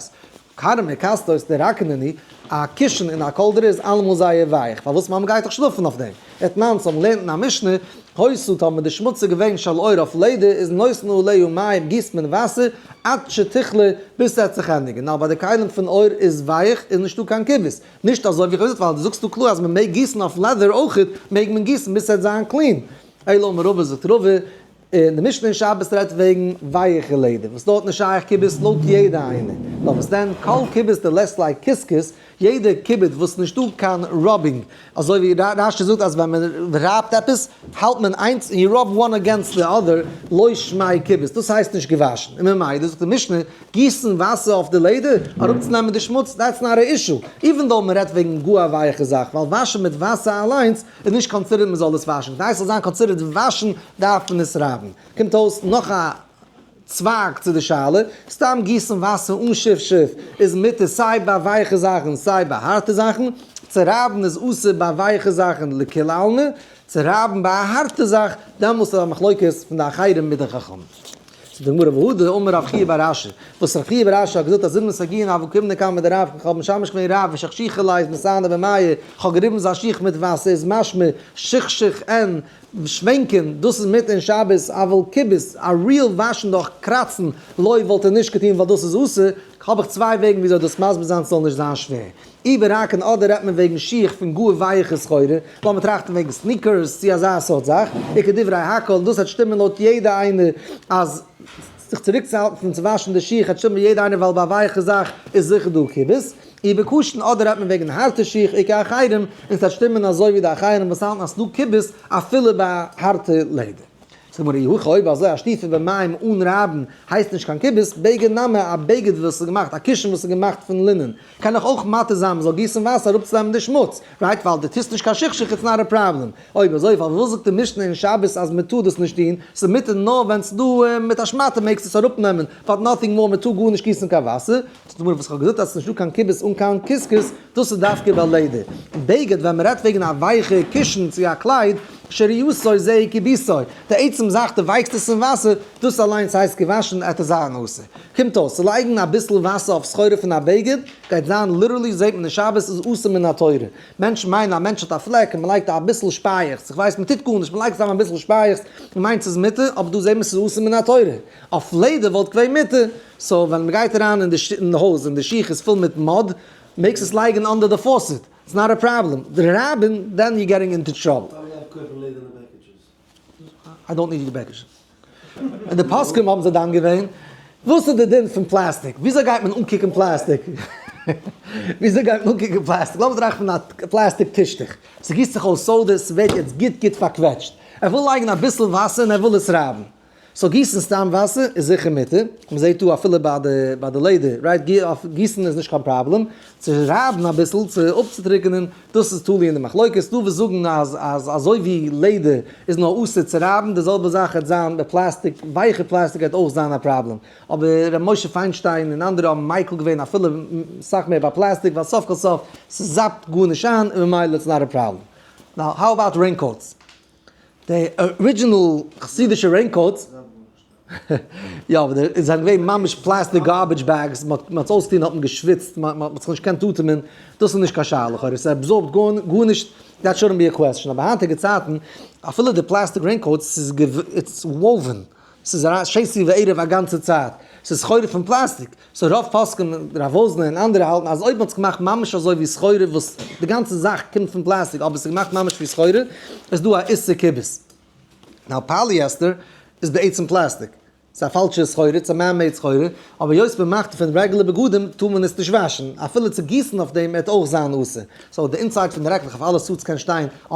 כרעא ומכסתות דרכין נינהו, א קישן און א קאלדערע איז אלעמאל זייער ווייך, פארוואס ווייל מ'גייט דאך שלאפן אויף דעם. דתנן סאו מ'לערנט אין א משנה, היתה טאמער די שמוץ איז געווען של עור אויף לעדער איז נותנין עליה מים גיסט מען וואסער עד שתכלה ביז ס'עט זיך ענדיגן, נאר ביי די כלים פון עור איז ווייך איז נישטא קיין כיבוס, נישט אזוי ווי איך האב געזאגט ווייל דו זאגסט דא קלאר אז מ'מעג גיסן אויף לעדער אויכעט מעג מען גיסן ביז ס'עט זיין clean. אלא אמר רבא זאגט רבא, און די משנה אין שבת רעדט וועגן ווייעכע לעדער וואס דארט נישט שייך כיבוס לויט יעדע איינער, נאר וואס דען כל כיבוס דלית ליה כסכוס, יעדע כיבוד וואס נישט דא קיין rubbing, אזוי ווי רש"י זאגט אז ווען מען רייבט עפעס האלט מען איינס און you rub one against the other, לא שמיה כיבוס, דאס הייסט נישט געוואשן, און ממילא זאגט די משנה, גיסן וואסער אויף די לעדער אראפצונעמען די שמוץ, that's not a issue, even though מען רעדט וועגן גאר א ווייעכע זאך, ווייל וואשן מיט וואסער אליינס איז נישט considered מען זאל עס וואשן, כדי עס זאל זיין considered וואשן דארף מען עס רייבן. קומט אויס נאך א צווייג צו די שאלה, סתם גיסן וואסער אן שפשוף איז מותר סיי ביי ווייכע זאכן סיי ביי הארטע זאכן, צו רייבן איז אסור ביי ווייכע זאכן לכולי עלמא, צו רייבן ביי א הארטע זאך דעמאלסט איז א מחלוקת פון די אחרים מיט די חכמים. זאגט די גמרא והא דאמר רב חייא בר אשי, וואס רב חייא בר אשי האט געזאגט אז זימנין סגיאין הוו קאימנא קמיה דרב, איך האב משמש געווען רב ושכשוכי ליה מסאני במיא, איך האב געריבן זיין שיך מיט וואסער איז משמע שכשוך אין שווענקען, דאס איז מותר אין שבת, אבל כיבוס, א real וואשן דורך קראצן, לא וואלט ער נישט געטון ווייל דאס איז אסור, האב איך צוויי וועגן וויאזוי דאס מסביר זיין ס'זאל נישט זיין שווער. אי ברכין אדער רעדט מען וועגן שיך פון גאר ווייעכע סחורה, לאמיר טראכטן וועגן sneakers צו אזא סארט זאך, וכדברי הכל, און דאס וועט שטימען לויט יעדע איינער אז זיך צוריקצוהאלטן פון צו וואשן די שיך וועט שטימען יעדע איינער ווייל ביי א ווייעכע זאך איז זיכער דא כיבוס. ובקשין אדער רעדט מען וועגן הארטע שיך איכא אחרים, און ס'וועט שטימען אזוי ווי די אחרים וואס האלטן אז ס'דא כיבוס אפילו ביי הארטע לעדער. זאגט די גמרא אי הכי אויב אזוי א שטיפה במים אן רייבן הייסט נישט קיין כיבוס, בגד נמי א בגד וואס איז געמאכט א קישן וואס איז געמאכט פון לינען קען איך אויך מתיר זיין מ'זאל גיסן וואסער אראפצונעמען די שמוץ, right? ווייל דו טוסט נישט קיין שכשוך it's not a problem. אויב אזוי פארוואס זאגט די משנה אין שבת אז מ'טאר דאס נישט טון? ס'איז מותר נאר ווען ס'דא מיט א שמאטע מעגסטו עס אראפנעמען but nothing more מ'טאר גארנישט גיסן קיין וואסער. זאגט די גמרא וואס איך האב געזאגט אז ס'נישט דא קיין כיבוס אן קיין קשקוש, דאס איז דווקא ביי לעדער. בגד ווען מ'רעדט וועגן א ווייכע קישן צו א קלייד, שריותו זהו כיבוסו, די עצם זאך דו ווייקסט עס אין וואסער, דאס אליינס הייסט געוואשן עט עס זיין אסור. קומט אויס, צו לייגן אביסל וואסער אויף סחורה פון א בגד, גייט זיין literally זעט מען אין שבת איז אסור מן התורה. מענטשן מיינען א מענטש האט א פלעק און מ'לייגט אביסל שפייעכץ, איך ווייס מ'טוט גארנישט מ'לייגט סתם אביסל שפייעכץ און מיינט ס'איז מותר, אבער דא זעט מען ס'איז אסור מן התורה. אויף לעדער וואלט געווען מותר, so ווען מ'גייט אריין אין די הויז און די שיך איז פול מיט mud, מעגסט עס לייגן under די faucet, it's not a problem, די רייבן then you getting into trouble. I don't need די בעקעטשעס. און די פוסקים האבן זיי דן געווען, וואס איז די דין פון פלעסטיק? וויאזוי גייט מען אנקוקן פלעסטיק? וויאזוי גייט מען אנקוקן פלעסטיק? לאמיר טראכטן א פלעסטיק טישטוך, ס'גיסט זיך אויס soda, ס'ווערט יעצט גוט גוט פארקוועטשט, ער וויל לייגן אביסל וואסער און ער וויל עס רייבן, so גיסן סתם וואסער איז זיכער מותר, מען זעט דא אפילו ביי די ביי די לעדער, right? גיסן איז נישט קיין פראבלעם, צו רייבן אביסל צו אפצוטריקענען דאס איז תלוי אין די מחלוקת, דא וואס זאגן אז אז אזוי ווי לעדער איז נאר אסור צו רייבן די זעלבע זאך וועט זיין ביי פלאסטיק, ווייכע פלאסטיק גייט אויך זיין א פראבלעם, אבער ר' משה פיינשטיין און אנדערע האבן מיקל געווען אפילו סאך מער ביי פלאסטיק ווייל סוף כל סוף ס'זאפט גארנישט איין און ממילא it's not a problem. Now how about raincoats? די original חסידישע raincoats, יא אבער די זענען געווען ממש פלעסטיק garbage bags, מען האט עס אויסגעטון האט מען געשוויצט, מען האט זיך נישט געקענט אטעמען, דאס איז נישט קיין שאלה לכאורה, ס' absorb ט גארנישט, that shouldn't be a question, אבער היינטיגע צייטן אפילו די פלעסטיק raincoats ס'איז it's woven, ס'איז א שתי וערב א גאנצע צייט, ס'איז סחורה פון פלעסטיק, so רוב פוסקים, רב וואזנער און אנדערע האלטן אז אויב מ'האט עס געמאכט ממש אזוי ווי סחורה וואס די גאנצע זאך קומט פון פלעסטיק אבער ס'איז געמאכט ממש ווי סחורה, איז דא א איסור כיבוס. Now polyester איז בעצם פלעסטיק, ס'איז א פאלשע סחורה, ס'איז א man made סחורה, אבער היות מ'מאכט פון רעגולער בגדים טאר מען עס נישט וואשן, אפילו צו גיסן אויף דעם וועט אויך זיין אסור. So די inside פון די רעקלעך אויף אלע suits קען שטיין 100%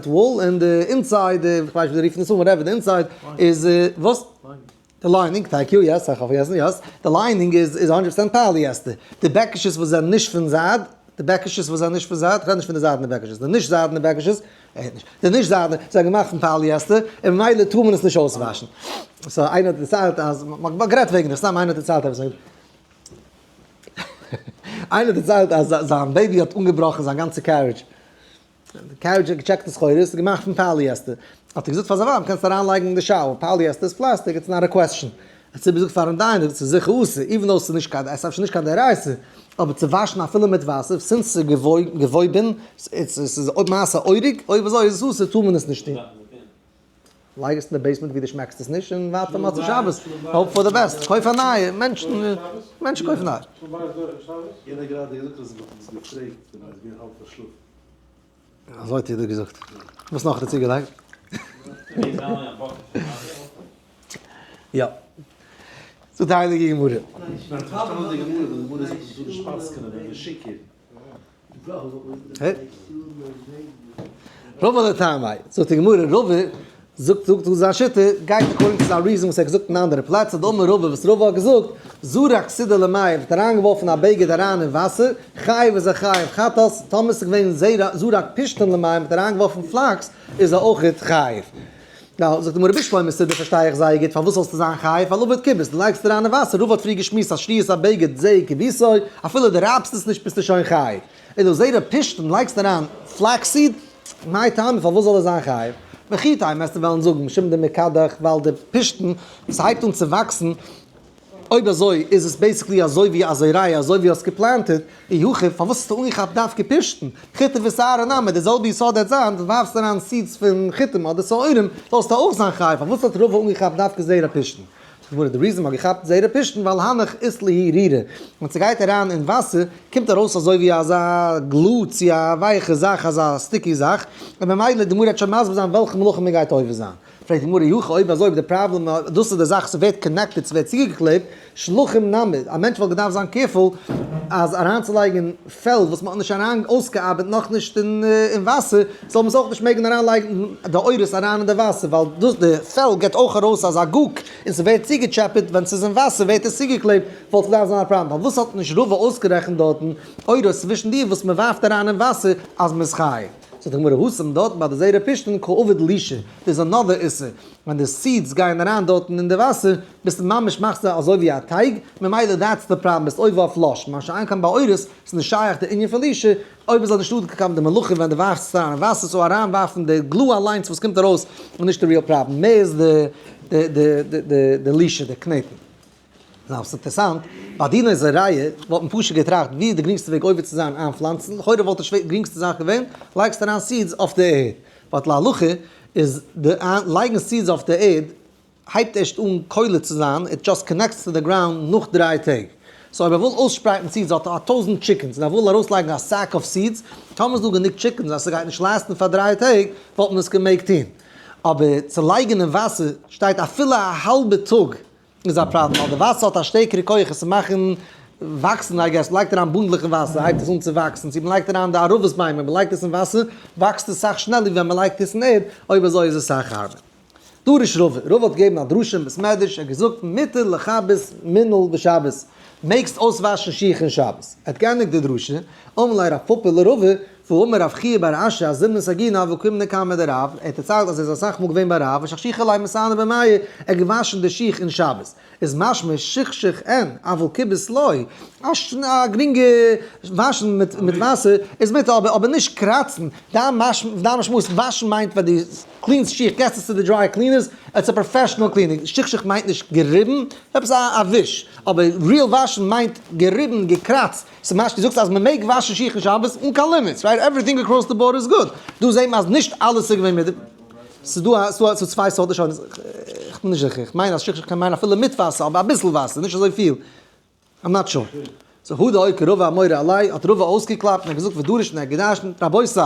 wool און די inside, כ'ווייס נישט ווי זיי רופן עס אן, whatever, די inside איז וואס? די lining, thank you, yes, איך האב פארגעסן, yes, די lining איז איז 100% polyester. די בעקישעס וואס זענען נישט פון זייד, די בעקישעס וואס זענען נישט פון זייד, כ'רעד נישט פון די זיידענע בעקישעס, די נישט זיידענע בעקישעס, ער הערט נישט, די נישט זיידענע, זענען געמאכט פון polyester, און ממילא טאר מען עס נישט אויסוואשן. So איינער האט דערציילט אז, מ'האט גערעדט וועגן דעם, סתם איינער האט דערציילט עפעס. איינער האט דערציילט אז זיין baby האט אנגעבראכן זיין גאנצע carriage. די carriage האט געטשעקט די סחורה, ס'איז געמאכט פון polyester. האט ער געזאגט פאר זיין ווייב, קענסט אריינלייגן אין די shower, polyester איז פלעסטיק, it's not a question. האט זי געזאגט פארן דיין, ס'איז זיכער אסור, even though ס'איז נישט קיין, עס איז אפשר נישט קיין דאורייתא, אבער צו וואשן אפילו מיט וואסער, since ס'איז געוואויבן, ס'איז מעשה אורג, אויב אזוי איז עס אסור, טאר מען עס נישט טון. לייג עס אין די basement ווי דו שמעקסט עס נישט און ווארט פאר מוצאי שבת, hope for the best, קויף א נייע, מענטשן מענטשן קויפן נייע. יענער גראדע געזאגט אז מ'האט אים געפרעגט און ער איז געווען האלב פארשלאפן. אזוי האט יעדער געזאגט. וואס נאך האט ער צוגעלייגט? יא. זאגט די הייליגע גמרא. ניין, פארשטאנען די גמרא, די גמרא זאגט אז מ'טאר נישט פסק'נען ווען מ'איז שיכור. רבא לטעמיה, זאגט די גמרא, רבא זאגט זאגט דא זיין שיטה, גייט according צו זיין reason וואס ער האט געזאגט אין אנדערע פלעצער, דאמר רבא וואס רבא האט געזאגט, זרק סידא למיא, ווערט אריינגעווארפן א בגד אריין אין וואסער, חייב איז ער חייב חטאת, טאמער ס'איז געווען זרק פשתן למיא, מ'האט אריינגעווארפן flax, איז ער אויכעט חייב. נו, זאגט די גמרא בשלמא סידא פארשטיי איך זייער גוט פארוואס זאלסטו זיין חייב, ווייל עביד כיבוס, דו לייגסט אריין אין וואסער, רבא האט פריער געשמועסט אז שריית הבגד זהו כיבוסו, אפילו דו רייבסט עס נישט ביסטו שוין חייב. און דו זרע פשתן לייגסט אריין flaxseed, מאי טעמא פארוואס זאל ער זיין חייב? וכי תימא וועסטו וועלן זאגן משום דמכדך ווייל די פשתן וואס הייבט אן צו וואקסן, אויב אזוי איז עס basically אזוי ווי א זורע אזוי ווי האסט געפלענטעט, אי הכי פארוואס האסטו אנגעכאפט דווקא פשתן? חיטה ושערה נמי, די זעלבע יסוד העט זיין, דו ווארפסט אריין seeds פון חיטים אדער שעורים, זאלסטו אויך זיין חייב, פארוואס האט רבא אנגעכאפט דווקא זרע פשתן? זאגט די גמרא, די reason מ'האט געכאפט זרע פשתן ווייל הנך אית להו רירא, ווען ס'גייט אריין אין וואסער קומט ארויס אזוי ווי אזא glue צו א ווייכע זאך אזא sticky זאך, און ממילא די גמרא וועט שוין מסביר זיין וועלכע מלאכה מ'גייט עובר זיין. פרעגט די גמרא אי הכי אויב אזוי אויב די פראבלעם דאס איז די זאך ס'ווערט connected ס'ווערט צוגעקלעבט, שלחים נמי, א מענטש וואלט געדארפט זיין careful אז אריינצולייגן פעל וואס מ'האט נישט אריין אויסגעארבעט נאכנישט אין וואסער, זאל מען עס אויך נישט מעגן אריינלייגן די עורות אריין אין די וואסער, ווייל דאס די פעל גיבט אויך ארויס אזא גוק און ס'ווערט צוגעטשעפעט ווען ס'איז אין וואסער ווערט עס צוגעקלעבט, וואלט געדארפט זיין א פראבלעם, פארוואס האט נישט רבא אויסגערעכנט דארטן עורות צווישן די וואס מ'ווארפט אריין אין וואסער אז מ'איז חייב? זאגט די גמרא התם דארט ביי די זרע פשתן קא עביד לישה, דאס איז another איסור, ווען די seeds גייען אריין דארטן אין די וואסער, ביסטו ממש מאכסט זיי אזוי ווי א טייג, ממילא that's די פראבלעם, ביסט עובר אויף לש, מה שאין כן ביי עורות, איז נישט שייך די ענין פון לישה, אויב איז נישטא קיין די מלאכה ווען די ווארפסט עס אריין אין וואסער, so אריינווארפן די glue אליינס וואס קומט ארויס איז נישט די real פראבלעם, מער איז די די די די לישה, די קנעטן. נאר ס'איז אינטערעסאנט, ביי דינא זרעיה וואלט מען פשוט געטראכט ווי איז די גרינגסטע וועג עובר צו זיין איינפלאנצן, לכאורה וואלט די גרינגסטע זאך געווען, לייגסט אריין seeds אויף די ערד, but להלכה איז די לייגן seeds אויף די ערד הייבט ערשט אן קולט צו זיין, it just connects to the ground נאך 3 טעג. so אויב ער וויל אויסשפרייטן seeds האט ער א טויזנט chickens און ער וויל ארויסלייגן א sack of seeds, טאמער איז דא גענוג chickens אז ס'גייט נישט last ן פאר 3 טעג, וואלט מען עס געמעגט טון. אבער צו לייגן אין וואסער שטייט אפילו א האלבע טאג איז א פראבלעם ווייל די וואסער האט א שטערקערע כח עס צו מאכן וואקסן, I guess, מ'לייגט אריין בונדלעך אין וואסער הייבט עס אן צו וואקסן, צו מ'לייגט אריין די ערבות ביימער מ'לייגט עס אין וואסער וואקסט עס סאך שנעלער ווי ווען מ'לייגט עס אין ערד, אויב אזוי איז עס סאך הארבער. דרש רבא, רבא האט געגעבן א דרשה אין בית מדרש, ער האט געזאגט מותר לכבס מנעל בשבת, מעגסט אויסוואשן שיך אין שבת. ער האט געענדיגט די דרשה, אמר ליה רב פפא לרבא, והאמר רב חייא בר אשי אז זימנא סגינא הוה קאימנא קמיה דרב, ער האט דערציילט אז ער איז אסאך מאל געווען ביי רב ושכשכי ליה מסאנא במיא, ער האט געוואשן די שיך אין שבת, איז משמע שכשוך אין, אבל כיבוס לא, א גרינגע וואשן מיט וואסער איז מותר אבער נישט קראצן, דיין משמעות וואשן מיינט ווען דו clean סט שיך געסט עס צו די dry cleaners, it's a professional cleaning, שכשוך מיינט נישט געריבן, עפעס א וויש, אבער real וואשן מיינט געריבן, געקראצט. ס'משמע דו זאגסט אז מ'מעג וואשן שיך אין שבת אן קיין limits, right? Everything across the board is good. דא זעהט מען אז נישט אלעס איז געווען מיט די. ס'איז דא א ס'איז דא צוויי סארט לשונות, איך בין נישט זיכער, איך מיין אז שכשוך קען מיינען אפילו מיט וואסער, אבער אביסל וואסער, נישט אזוי פיל. I'm not sure. So הדר אוקי רבא אמורא עליה, האט רבא אויסגעקלאפט און האט געזאגט ודרש און ער האט געדרשנט, רבותי,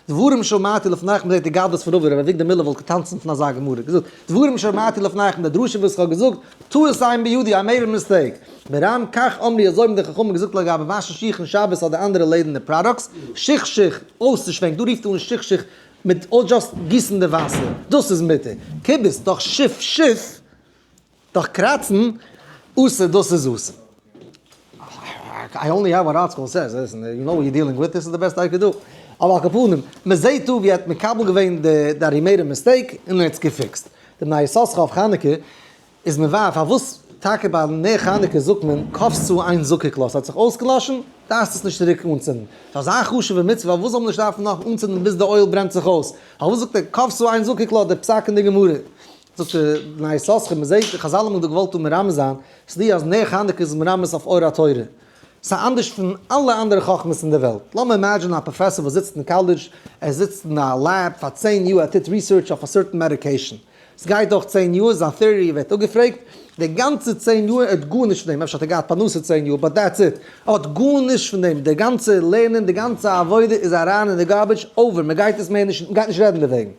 דברים שאמרתי לפניכם זעהט די גדלות פון רבא, רבי אביגדור מילער וואלט געטאנצן פון אזא גמרא, געזאגט, דברים שאמרתי לפניכם, די דרשה וואס איך האב געזאגט, טעות אין בידי, I made a mistake. ברם כך אמרו אזוי האבן די חכמים געזאגט לגבי וואשן שיך אין שבת אדער אנדערע לעדערנע products, שכשוך, אויסצושווענקן, דא רופט אן שכשוך מיט just גיסן די וואסער, דאס איז מותר, כיבוס, דאך שפשוף, דאך קראצן, אסור, דאס איז אסור. I only have what ArtScroll says, listen, you know what you're dealing with, this is the best I could do. אבער על כל פנים, מען זעט דא ווי ער האט מקבל געווען די that he made a mistake און ער האט עס געפיקסט. די בני יששכר אויף חנוכה איז מבאר פארוואס טאקע ביי נר חנוכה זאגט מען כבתה אין זקוק לה, ס'האט זיך אויסגעלאשן, דארפסט עס נישט צוריק אנצינדן. ס'איז אזא חשוב'ע מצוה, פארוואס זאל מען נישט דארפן נאך אנצינדן ביז די oil ברענט זיך אויס? פארוואס זאגט ער כבתה אין זקוק לה די פסק אין די גמרא? זאגט די בני יששכר, מ'זעט די חזל האבן דא געוואלט דא מרמז זיין, ס'די אז נר חנוכה איז מרמז אויף אור התורה. ס'איז אנדערש פון אלע אנדערע חכמות אין די וועלט. לאמיר imagine א פראפעסאר וואס זיצט אין קאלעדזש, ער זיצט אין א lab פאר 10 יאר, ער טוט research אויף א certain medication. ס'גייט דורך 10 יאר, זיין theory ווערט אפגעפרעגט, די גאנצע 10 יאר ער האט גארנישט פון דעם, אפשר האט ער געהאט פרנסה 10 יאר, but that's it, ער האט גארנישט פון דעם, די גאנצע לערנען, די גאנצע עבודה איז אריין אין די garbage, over, מ'גייט עס מער נישט, מ'גייט נישט רעדן דערוועגן.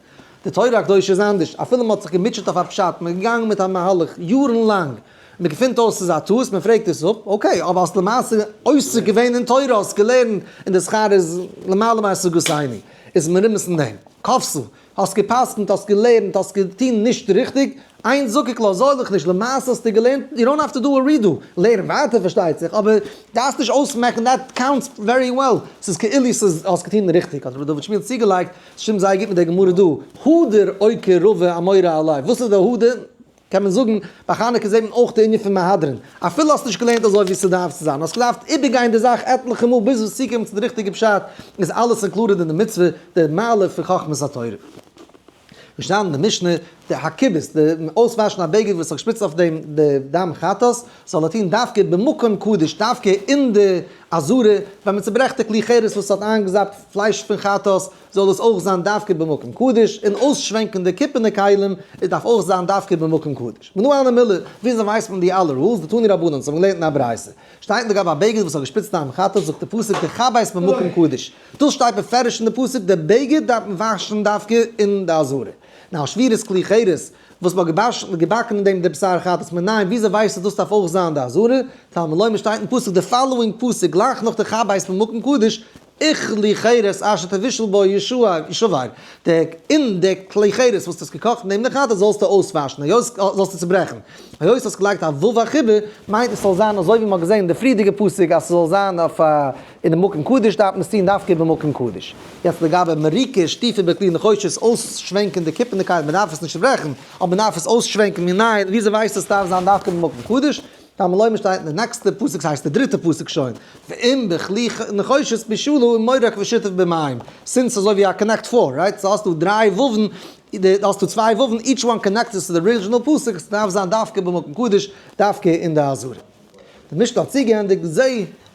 די תורה הקדושה איז אנדערש, אפילו מ'האט זיך געמוטשעט אויף א פשט, מ'איז געגאנגען מיט א מהלך יארן לאנג, מ'געפינט אויס ס'איז א טעות, מ'פרעגט עס אפ, okay, אבער האסט למעשה עוסק געווען אין תורה, האסט געלערנט, און די שכר איז למעלה מהשגתינו, איז מרומז אין דעם. כבתה, האסט גע'פסק'נט, האסט געלערנט, האסט געטון נישט ריכטיג, אין זקוק לה, זארג דיך נישט, למעשה האסטו געלערנט, you don't have to do a redo, לערן ווייטער פארשטייט זיך, אבער דארפסט נישט אויסמעקן, that counts very well, ס'איז כאילו ס'איז האסט געטון ריכטיג, האט רבי דוד שמואל צוגעלייגט, ס'שטימט זייער גוט מיט דער גמרא דא, הדר אוקי רבא אמורא עליה, וואס איז די הדר? קען מען זאגן, ביי חנוכה זעט מען אויך די ענין פון מהדרין, אפילו האסט נישט געלערנט אזוי ווי ס'דארף צו זיין, האסט געדארפט איבערגיין די זאך עטליכע מאל ביז וואס צוקומען צו די ריכטיגע פשט, איז אלעס included אין די מצוה, די מעלה פון חכמת התורה. געשטאנען אין די משנה, די הכיבוס, די אויסוואשן א בגד וואס האט געשפריצט אויף דעם די דם חטאת, זאל ער טון דווקא במקום קדוש, דווקא אין די עזרה, ווען מען צוברעכט די כלי חרס וואס האט איינגעזאפט פלייש פון חטאת, זאל עס אויך זיין דווקא במקום קדוש, און אויסשווענקען די קופערנע כלים, עס דארף אויך זיין דווקא במקום קדוש. מנא הני מילי, וויאזוי ווייסט מען די אלע rules? דתנו רבנן, האבן געלערנט אין א ברייתא. שטייט לגבי א בגד וואס האט געשפריצט דם חטאת, זאגט די פסוק תכבס במקום קדוש. דאס שטייט בפירוש אין די פסוק, די בגד דארף מען וואשן דווקא אין די עזרה. Now שבירת כלי חרס. וואס מ'האט געבאקן אין דעם די בשר חטאת מנין, וויאזוי ווייסטו דאס דארף אויך זיין די עזרה? תלמוד לומר שטייט אין פסוק די following פסוק גלייך נאך די כבש במקום קדוש, וכלי חרס אשר תבשל בו ישבר, די אין די כלי חרס וואס דו האסט געקאכט אין דעם די חטאת זאלסטו אויסוואשן, היות זאלסטו צוברעכן, היות האסט געלייגט א ו' א חיבור, מיינט עס זאל זיין אזוי ווי מ'האט געזען אין די פריערדיגע פסוק אז ס'זאל זיין אויף א אין די מקום קדוש דארף מען עס טון דווקא במקום קדוש. יעצט לגבי מריקה, שטיפה בכלי נחושת, אויסשווענקען די קופערנע כלי, מען דארף עס נישט צוברעכן, אבער מען דארף עס אויסשווענקען מנין, וויאזוי ווייסטו עס דארף זיין דווקא במקום קדוש? תלמוד לומר שטייט אין די נעקסטע פסוק, ס'הייסט די דריטע פסוק שוין, ואם בכלי נחושת בישלו ומורק ושיתף במים, since אזוי ווי א connect four, right? so האסטו דריי וואו'ן, האסטו צוויי וואו'ן, each one connected צו די original פסוק, עס דארף זיין דווקא במקום קדוש, דווקא אין די עזרה. די משנה האט צוגעענדיגט, זע,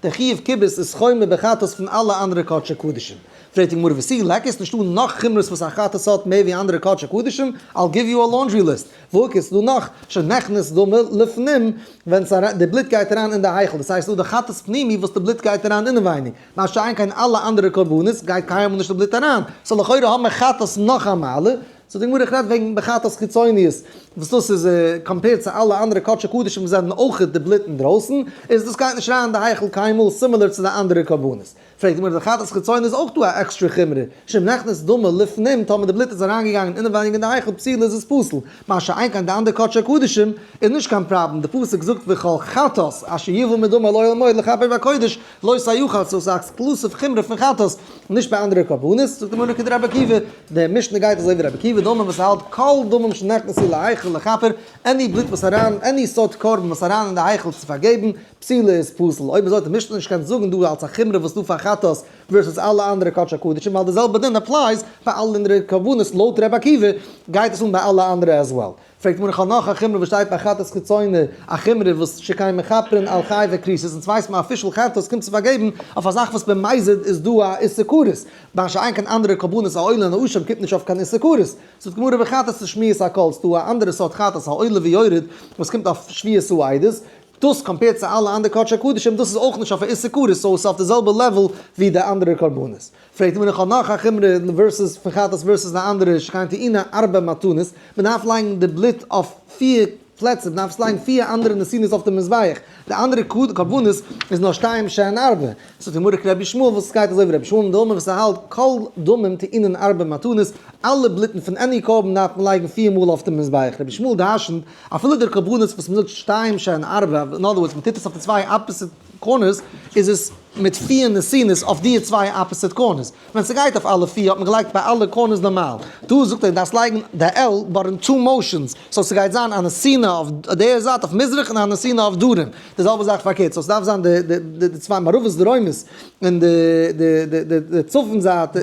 דער חיוב כיבוס איז חומר בחטאת פון אלע אנדערע קדשי קדשים. פרעגט די גמרא ותו ליכא איז נישטא נאך חומרות וואס א חטאת האט מער ווי אנדערע קדשי קדשים? I'll give you a laundry list. וואו איז דא נאך שנכנס דמה לפנים ווען די בלוט גייט אריין אין די היכל, דאס הייסט דא די חטאת פנימי וואס די בלוט גייט אריין אינעווייניג, מה שאין כן אלע אנדערע קרבנות גייט קיינמאל נישט די בלוט אריין, so לכאורה האבן מיר חטאת נאך א מעלה, זאגט די גמרא איך רעד וועגן בחטאת חיצוניות וואס דאס איז compared צו אלע אנדערע קדשי קדשים וואס זענען אויכעט די בלוט אינדרויסן, איז דאס גייט נישט אריין אין די היכל קיינמאל similar צו די אנדערע קרבנות. פרעגט די גמרא די חטאת חיצונית איז אויך דא א עקסטרע חומרא, שאם נכנס דמה לפנים טאמער די בלוט איז אריינגעגאנגען אינעווייניג אין די היכל פסולה איז עס פסול, מה שאין כן די אנדערע קדשי קדשים איז נישט קיין פראבלעם, די פסוק זאגט וכל חטאת אשר יבא מדמה אל אוהל מועד לכפר בקודש לא תאכל, so ס'איז א exclusive חומרא פון חטאת, נישט ביי אנדערע קרבנות, זאגט די גמרא כדרבי עקיבא, די משנה גייט אזוי ווי רבי עקיבא דאמר וואס האלט כל דמים שנכנסו להיכל לכפר, any בלוט וואס אריין, any סארט קרבן וואס אריין אין די היכל צו פארגעבן, פסולה איז פסול, אויב אזוי האט די משנה נישט געקענט זאגן דא אלס א חומרא וואס דא פאר חטאת versus אלע אנדערע קדשי קדשים ווייל די זעלבע דין applies פאר אלע אנדערע קרבנות לויט ר' עקיבא גייט עס אן ביי אלע אנדערע as well. פרעגט גמרא כ'האב נאך א חומרא וואס שטייט ביי חטאת חיצונה א חומרא וואס שכן מכפרין על חייבי כריתות אונז ווייסט מען אפישעל חטאת קומט צו פארגעבן אויף א זאך וואס במזיד איז דא א איסור כרת מה שאין כן אנדערע קרבנות א עולה און א אשם קומט נישט אויף קיין איסור כרת. זאגט גמרא בחטאת איז שמיעת הקול ס'דא א אנדערע סארט חטאת א עולה ויורד וואס קומט אויף שביעת העדות דאס compared צו אלע אנדערע קדשי קדשים, דאס איז אויך נישט אויף א איסור כרת, so עס איז אויף די זעלבע level ווי די אנדערע קרבנות. פרעגט מען איך האב נאך א חומרא versus פון חטאת versus די אנדערע שכן טעונה ארבע מתנות, מען דארף לייגן די בלוט אויף פיר פלעצער, מען דארף עס לייגן פיר אנדערע נתינות אויף די מזבח, די אנדערע קרבנות איז נאר שתיים שהן ארבע. זאגט די גמרא כרבי ישמעאל וואס עס גייט אזוי ווי רבי ישמעאל דאמר וואס ער האלט כל דמים טעונין ארבע מתנות, אלע בלוטן פון any קרבן דארף מען לייגן פיר מאל אויף די מזבח, רבי ישמעאל דרשנ'ט אפילו דער קרבנות וואס מ'זאגט שתיים שהן ארבע, in other words מ'טוט עס אויף די צוויי opposite corners, איז עס מיט פיר נתינות אויף די צוויי opposite corners. ווען ס'גייט אויף אלע פיר האט מען געלייגט ביי אלע corners נארמאל. דא זאגט ער דארפסט לייגן די על but in two motions, so ס'גייט זיין א נתינה אויף די זייט אויף מזרח און א נתינה אויף דרום. די זעלבע זאך פארקערט, so ס'דארף זיין די צוויי מערבית דרומית און די צפון זייט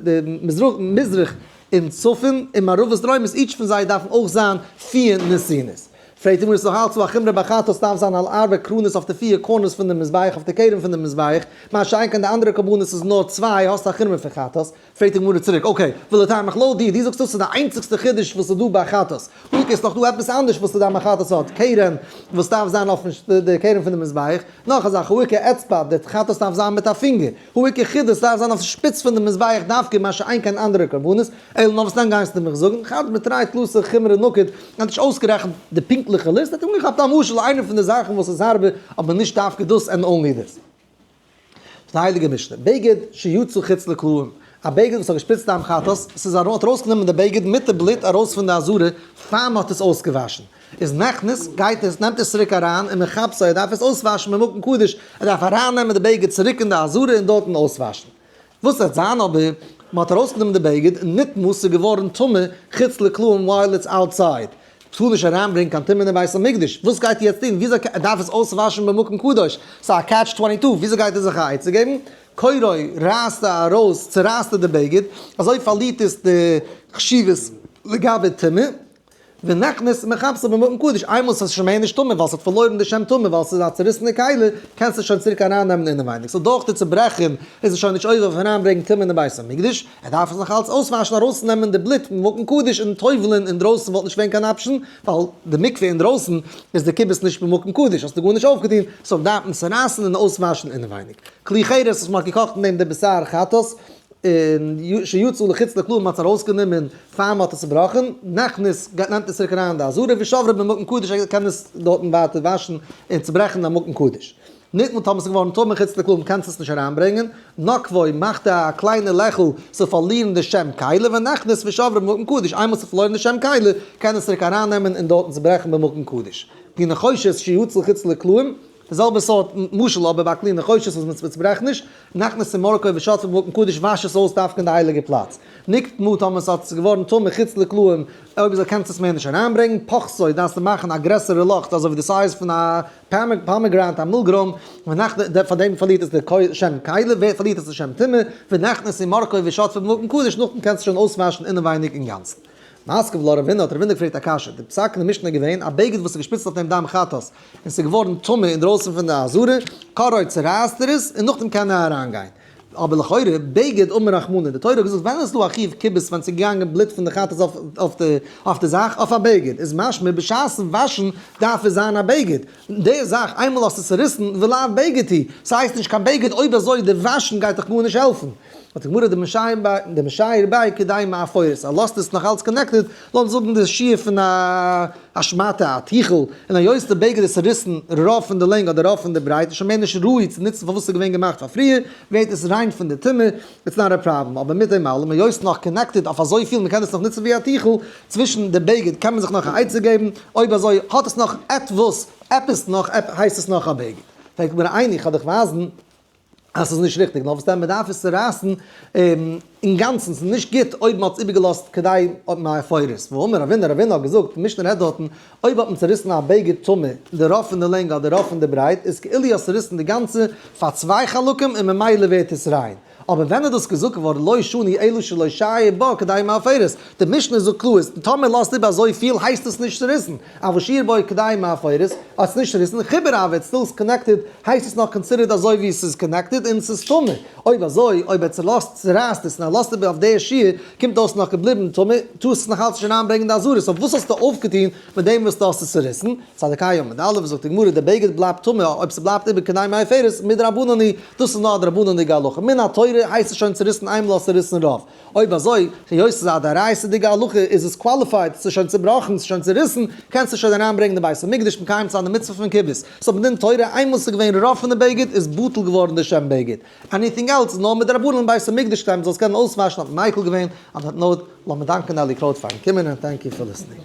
די מזרח אין צפון און מערבית דרומית each פון זיי דארפן אויך זיין פיר נתינות. פרעגט די גמרא ס'איז נאך אלץ דא א חומרא ביי חטאת דארף זיין על ארבע קרנות אויף די פיר corners פון די מזבח אויף די קרן פון די מזבח, מה שאין כן די אנדערע קרבנות איז נאר צוויי האסט א חומרא פון חטאת. פרעגט די גמרא צוריק okay ולטעמיך לויט דיר, דו זאגסט דאס איז די איינציגסטע חידוש וואס איז דא ביי חטאת, הא איז נאך דא עפעס אנדערש וואס איז דא ביי חטאת האט קרן וואס דארף זיין אויפן די קרן פון די מזבח, נאך א זאך הא איכא אצבע די חטאת דארף זיין מיט א פינגער, הא איכא חודא ס'דארף זיין אויפן שפיץ פון די מזבח דווקא מה שאין כן אנדערע קרבנות, אלא נאר וואס דען גייסטו מיך זאגן, חד מתרי תלתא חומרי נקט, ער האט נישט אויסגערעכנט די פונקטליכע list, ער האט אנגעכאפט א משל איינע פון די זאכן וואס איז הארבער אבער נישט דווקא דאס and only this. די הייליגע משנה, בגד שיצא חוץ לקלעים, א בגד וואס האט געשפריצט דם חטאת, ס'איז האט ארויסגענומען די בגד מיט די בלוט ארויס פון די עזרה פאר מ'האט עס אויסגעוואשן, איז נכנס, גייט עס, נעמט עס צוריק אריין, און מכבסו, ער דארף עס אויסוואשן במקום קדוש, ער דארף ארייננעמען די בגד צוריק אין די עזרה און דארטן אויסוואשן. וואס וועט זיין אבער מען האט ארויסגענומען די בגד און נטמא ס'איז געווארן טמא חוץ לקלעים while it's outside, טאר נישט אריינברענגן קיין טומאה אין בית המקדש, וואס גייט ער יעצט טון, וויאזוי ער דארף עס אויסוואשן במקום קדוש, ס'איז א catch twenty two, וויאזוי גייט ער זיך א עצה געבן, קורעו רייסט ער ארויס, צורייסט ער די בגד, אזוי פארלירט עס די חשיבות לגבי טומאה. ונכנס ומכבסו במקום קדוש, איינמאל ס'איז שוין מער נישט טמא ווייל ס'האט פארלוירן די שם טומאה ווייל ס'איז א צוריסענע כלי, קענסטו עס שוין צוריק ארייננעמען אינעווייניג, so דורך די צוברעכן איז עס שוין נישט עובר אויף אריינברענגן טומאה אין די בית המקדש, ער דארף עס נאך אלץ אויסוואשן ארויסנעמען די בלוט ממקום קדוש און טובל'ן אינדרויסן וואלט נישט געווען קיין option ווייל די מקווה אינדרויסן איז די כיבוס נישט במקום קדוש האסטו גארנישט אויפגעטון, so דארף מען עס צורייסן און אויסוואשן אינעווייניג. כלי חרס וואס מ'האט געקאכט אין דעם די בשר חטאת. און שיצאו לחוץ לקלעים מ'האט עס ארויסגענומען פאר מ'האט עס צובראכן, נכנס גייט נעמט עס צוריק אריין אין די עזרה ושוברו במקום קדוש ער קען עס דארטן ווייטער וואשן און צוברעכן אין א מקום קדוש. נטמא טאמער ס'איז געווארן טמא חוץ לקלעים קענסט עס נישט אריינברענגען, נקבו מאכט א קליינע לעכל ס'זאל פארלירן די שם כלי ונכנס ושוברו במקום קדוש איינמאל ס'איז פארלוירן די שם כלי קען עס צוריק ארייננעמען און דארטן צוברעכן במקום קדוש. כלי נחושת שיצא חוץ לקלעים די זעלבע סארט משל אבער ביי כלי נחושת וואס מען צוברעכט נישט, נכנס ומורקו ושטפו במקום קדוש וואש עס אויס דווקא אין די הייליגע פלאץ. נטמא טאמער ס'האט ס'איז געווארן טמא חוץ לקלעים אויב אזוי קענסטו עס מער נישט אריינברענגן, פחתו דארפסטו מאכן א גרעסערע לאך אזוי ווי די size פון א pomegranate א מילגרוים, פאר דעם פארלירט עס די שם כלי ווער פארלירט עס די שם טומאה, ונכנס ומורקו ושטפו במקום קדוש נאכדעם קענסטו שוין אויסוואשן אינעווייניג אינגאנצן. מתקיף לה רבינא האט רבינא געפרעגט א קשיא, די פסק אין די משנה איז געווען, א בגד וואס איז געשפריצט אויף דעם דם חטאת, און ס'איז געווארן טמא אינדרויסן פון די עזרה, קרעו צורייסט ער עס, און נאכדעם קען ער אריינגיין. אבער לכאורה, בגד אמר רחמנא, די תורה האט געזאגט ווען איז דא א חיוב כיבוס ווען ס'איז געגאנגען בלוט פון די חטאת אויף די זאך, אויף א בגד, איז משמע בשעת'ן וואשן דארף עס זיין א בגד, די זאך איינמאל האסט עס צוריסן ולאו בגד הוא, ס'הייסט נישט קיין בגד, אויב אזוי די וואשן גייט דיך גארנישט העלפן. האט די גמרא דמשייר ביה כדי מעפורת, ער לאזט עס נאך אלץ connected, לאמיר זאגן די שיעור פון א שמאטע, א טיכל, און היות די בגד איז צוריסן רוב פון די לענג אדער רוב פון די ברייט איז שוין מער נישט ראוי צו נוצן פאר וואס ס'איז געווען געמאכט פאר פריער, ווערט עס ריין פון די טומאה, it's not a problem, אבער מיט דעם אלעם היות נאך connected אויף אזויפיל מ'קען עס נאך נוצן ווי א טיכל, צווישן די בגד קען מען זיך נאך א עצה געבן, אויב אזוי האט עס נאך עטוואס, עפעס נאך, הייסט עס נאך א בגד. פרעגט די גמרא איני, איך וועל דיך ווייזן אז ס'איז נישט ריכטיג, נאר וואס דען מ'דארף עס צורייסן אינגאנצן, ס'איז נישט גוט אויב מ'האט עס איבערגעלאזט כדי מעפורת. והאמר רבינא, רבינא האט געזאגט, די משנה רעדט דארטן, אויב האט מען צוריסן א בגד טמא, די רוב פון די לענג אדער רוב פון די ברייט, איז כאילו האסט צוריסן די גאנצע פאר צוויי חלקים און ממילא ווערט עס ריין. אבער ווען איז דאס געזאגט געווארן לא שנו אלא שלא שייר בה כדי מעפורת? די משנה זאגט קלאר אז טאמער לאזט איבער אזויפיל הייסט עס נישט צוריסן, אבל שייר בה כדי מעפורת, אז ס'נישט צוריסן, חיבור הוה, it's still connected, הייסט עס נאך considered אזוי ווי ס'איז connected און ס'איז טמא. אויב אזוי, אויב ער צולאזט, צורייסט עס און ער לאזט איבער אויף די שיעור, קומט אויס נאך געבליבן טמא, טארסט עס נאך אלץ נישט אריינברענגען די עזרה, so וואס האסטו אויפגעטון מיט דעם וואס דו האסט עס צוריסן? צדיק עמוד א', זאגט די גמרא, די בגד בלייבט טמא אויב ס'בלייבט איבער כדי מעופרת, מדרבנן היא, דאס איז נאר א דרבנן'דיגע הלכה, מן התורה הייסט עס שוין צוריסן איינמאל האסט צוריסן רוב, אויב אזוי, היות ס'איז א דאורייתא'דיגע הלכה איז עס qualified, ס'איז שוין צובראכן, ס'איז שוין צוריסן, קענסטו שוין אריינברענגען די בית המקדש מקיים צו זיין די מצוה פון כיבוס. so מדין תורה איינמאל ס'איז געווען רוב פון די בגד איז בטל געווארן די שם בגד. anything else איז נאר מדרבנן אין בית המקדש כדי מ'זאל עס קענען אויסוואשן האט מיקל געווען on that note לאמיר דאנקען אלי קרויט פארן קומען און thank you for listening.